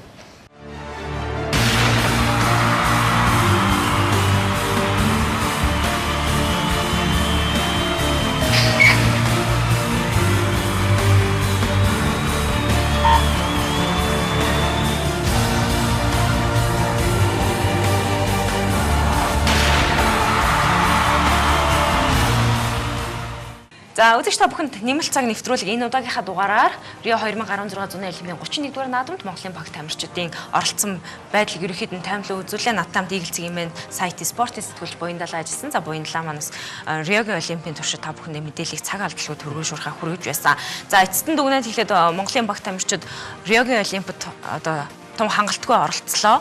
За үзэгч та бүхэнд нэмэлт цаг нэвтрүүлэг энэ удаагийнхаа дугаараар Рио 2016 зуны олимпийн 31 дугаар наадамд Монголын баг тамирчдын оролцсон байдлыг ерөнхийд нь таймлан үзүүлээ. Надтай хамт Eagle цэгийн сайт спортын сэтгүүлч Буяндалаа ажилласан. За Буяндалаа маань бас Риогийн олимпийн туршид та бүхэндээ мэдээллийг цаг алдалгүй түргэн шуурхай хүргэж байсан. За эцэст нь дүгнэлт хэлэхэд Монголын баг тамирчид Риогийн олимпиад одоо том хангалтгүй оролцлоо.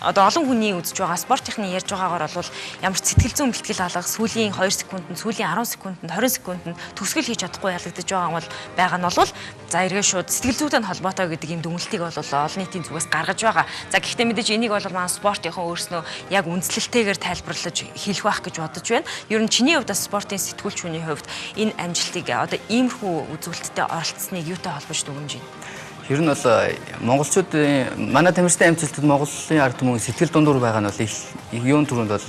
Одоо олон хүний үзэж байгаа спортынхны ярьж байгаагаар бол ямар ч сэтгэл зүйн бэлтгэл алга сүүлийн 2 секундэд, сүүлийн 10 секундэд, 20 секундэд төгсгөл хийж чадахгүй ялагдаж байгаа бол байгаа нь бол за эргээ шууд сэтгэл зүйтэй холбоотой гэдэг юм дүгнэлтийг бол олон нийтийн зүгээс гаргаж байгаа. За гэхдээ мэдээж энийг бол маань спортынхон өөрснөө яг үндэслэлтэйгээр тайлбарлаж хэлэх байх гэж бодож байна. Ер нь чиний хувьд бас спортын сэтгүүлч хүний хувьд энэ амжилтыг одоо иймэрхүү үзүүлэлттэй оролцсныг юутай холбож дүгнэж байна? Ер нь бол монголчуудын манай тамирчдын амжилтад Монголын ард түмэн сэтгэл дундуур байгаа нь бол их юун түрүүнд бол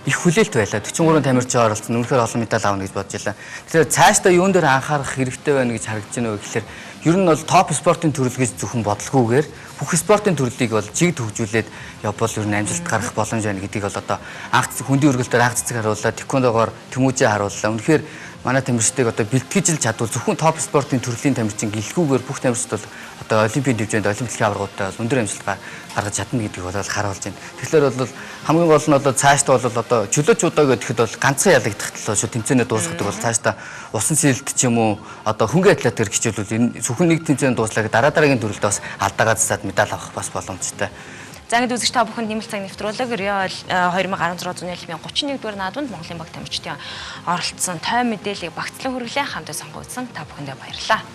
их хүлээлт байлаа. 43 тамирчин оролцсон. Үнэхээр олон медаль авна гэж бодож байлаа. Тэгэхээр цаашдаа юун дээр анхаарах хэрэгтэй байна гэж харагдаж байна вэ гэхээр ер нь бол топ спортын төрөл гэж зөвхөн бодлогүйгээр бүх спортын төрлийг бол чиг төгжүүлээд явбал ер нь амжилт гаргах боломж байна гэдгийг бол одоо анх хөндийн өргөлтөөр анх цэцэг харууллаа, тэквондогоор Тэмүүжээ харууллаа. Үнэхээр манай тамирчдыг одоо бэлтгэж л чадвал зөвхөн топ спортын төрлийн тамирчин гэлгүүгээр бүх тамирчид бол одоо олимпийн төвчөнд олимп дэлхийн аваргуудтай бол өндөр амжилт гаргаж чадна гэдгийг бол харуулж байна. Тэгэхээр бол хамгийн гол нь бол цаашдаа бол одоо чөлөөч удаа гэхэд бол ганцхан ялагдах талаа шүү тэмцээнээ дуусгадаг бол цаашдаа усан сэлэлт ч юм уу одоо хөнгөн атлетикээр хичээлүүл энэ зөвхөн нэг тэмцээн дууслаа дараа дараагийн төрөлд бас алдаагаа засаад медаль авах бас боломжтой. За ингээд үзэгч та бүхэнд нэмэлт цаг нэвтрүүлэг Рио 2016 зуны олимпийн 31 дугаар наадамд Монголын баг тамирчдын оролцсон той мэдээллийг багцлан хүргэлээ. Хамтаа сонгогдсон та бүхэндээ баярлалаа.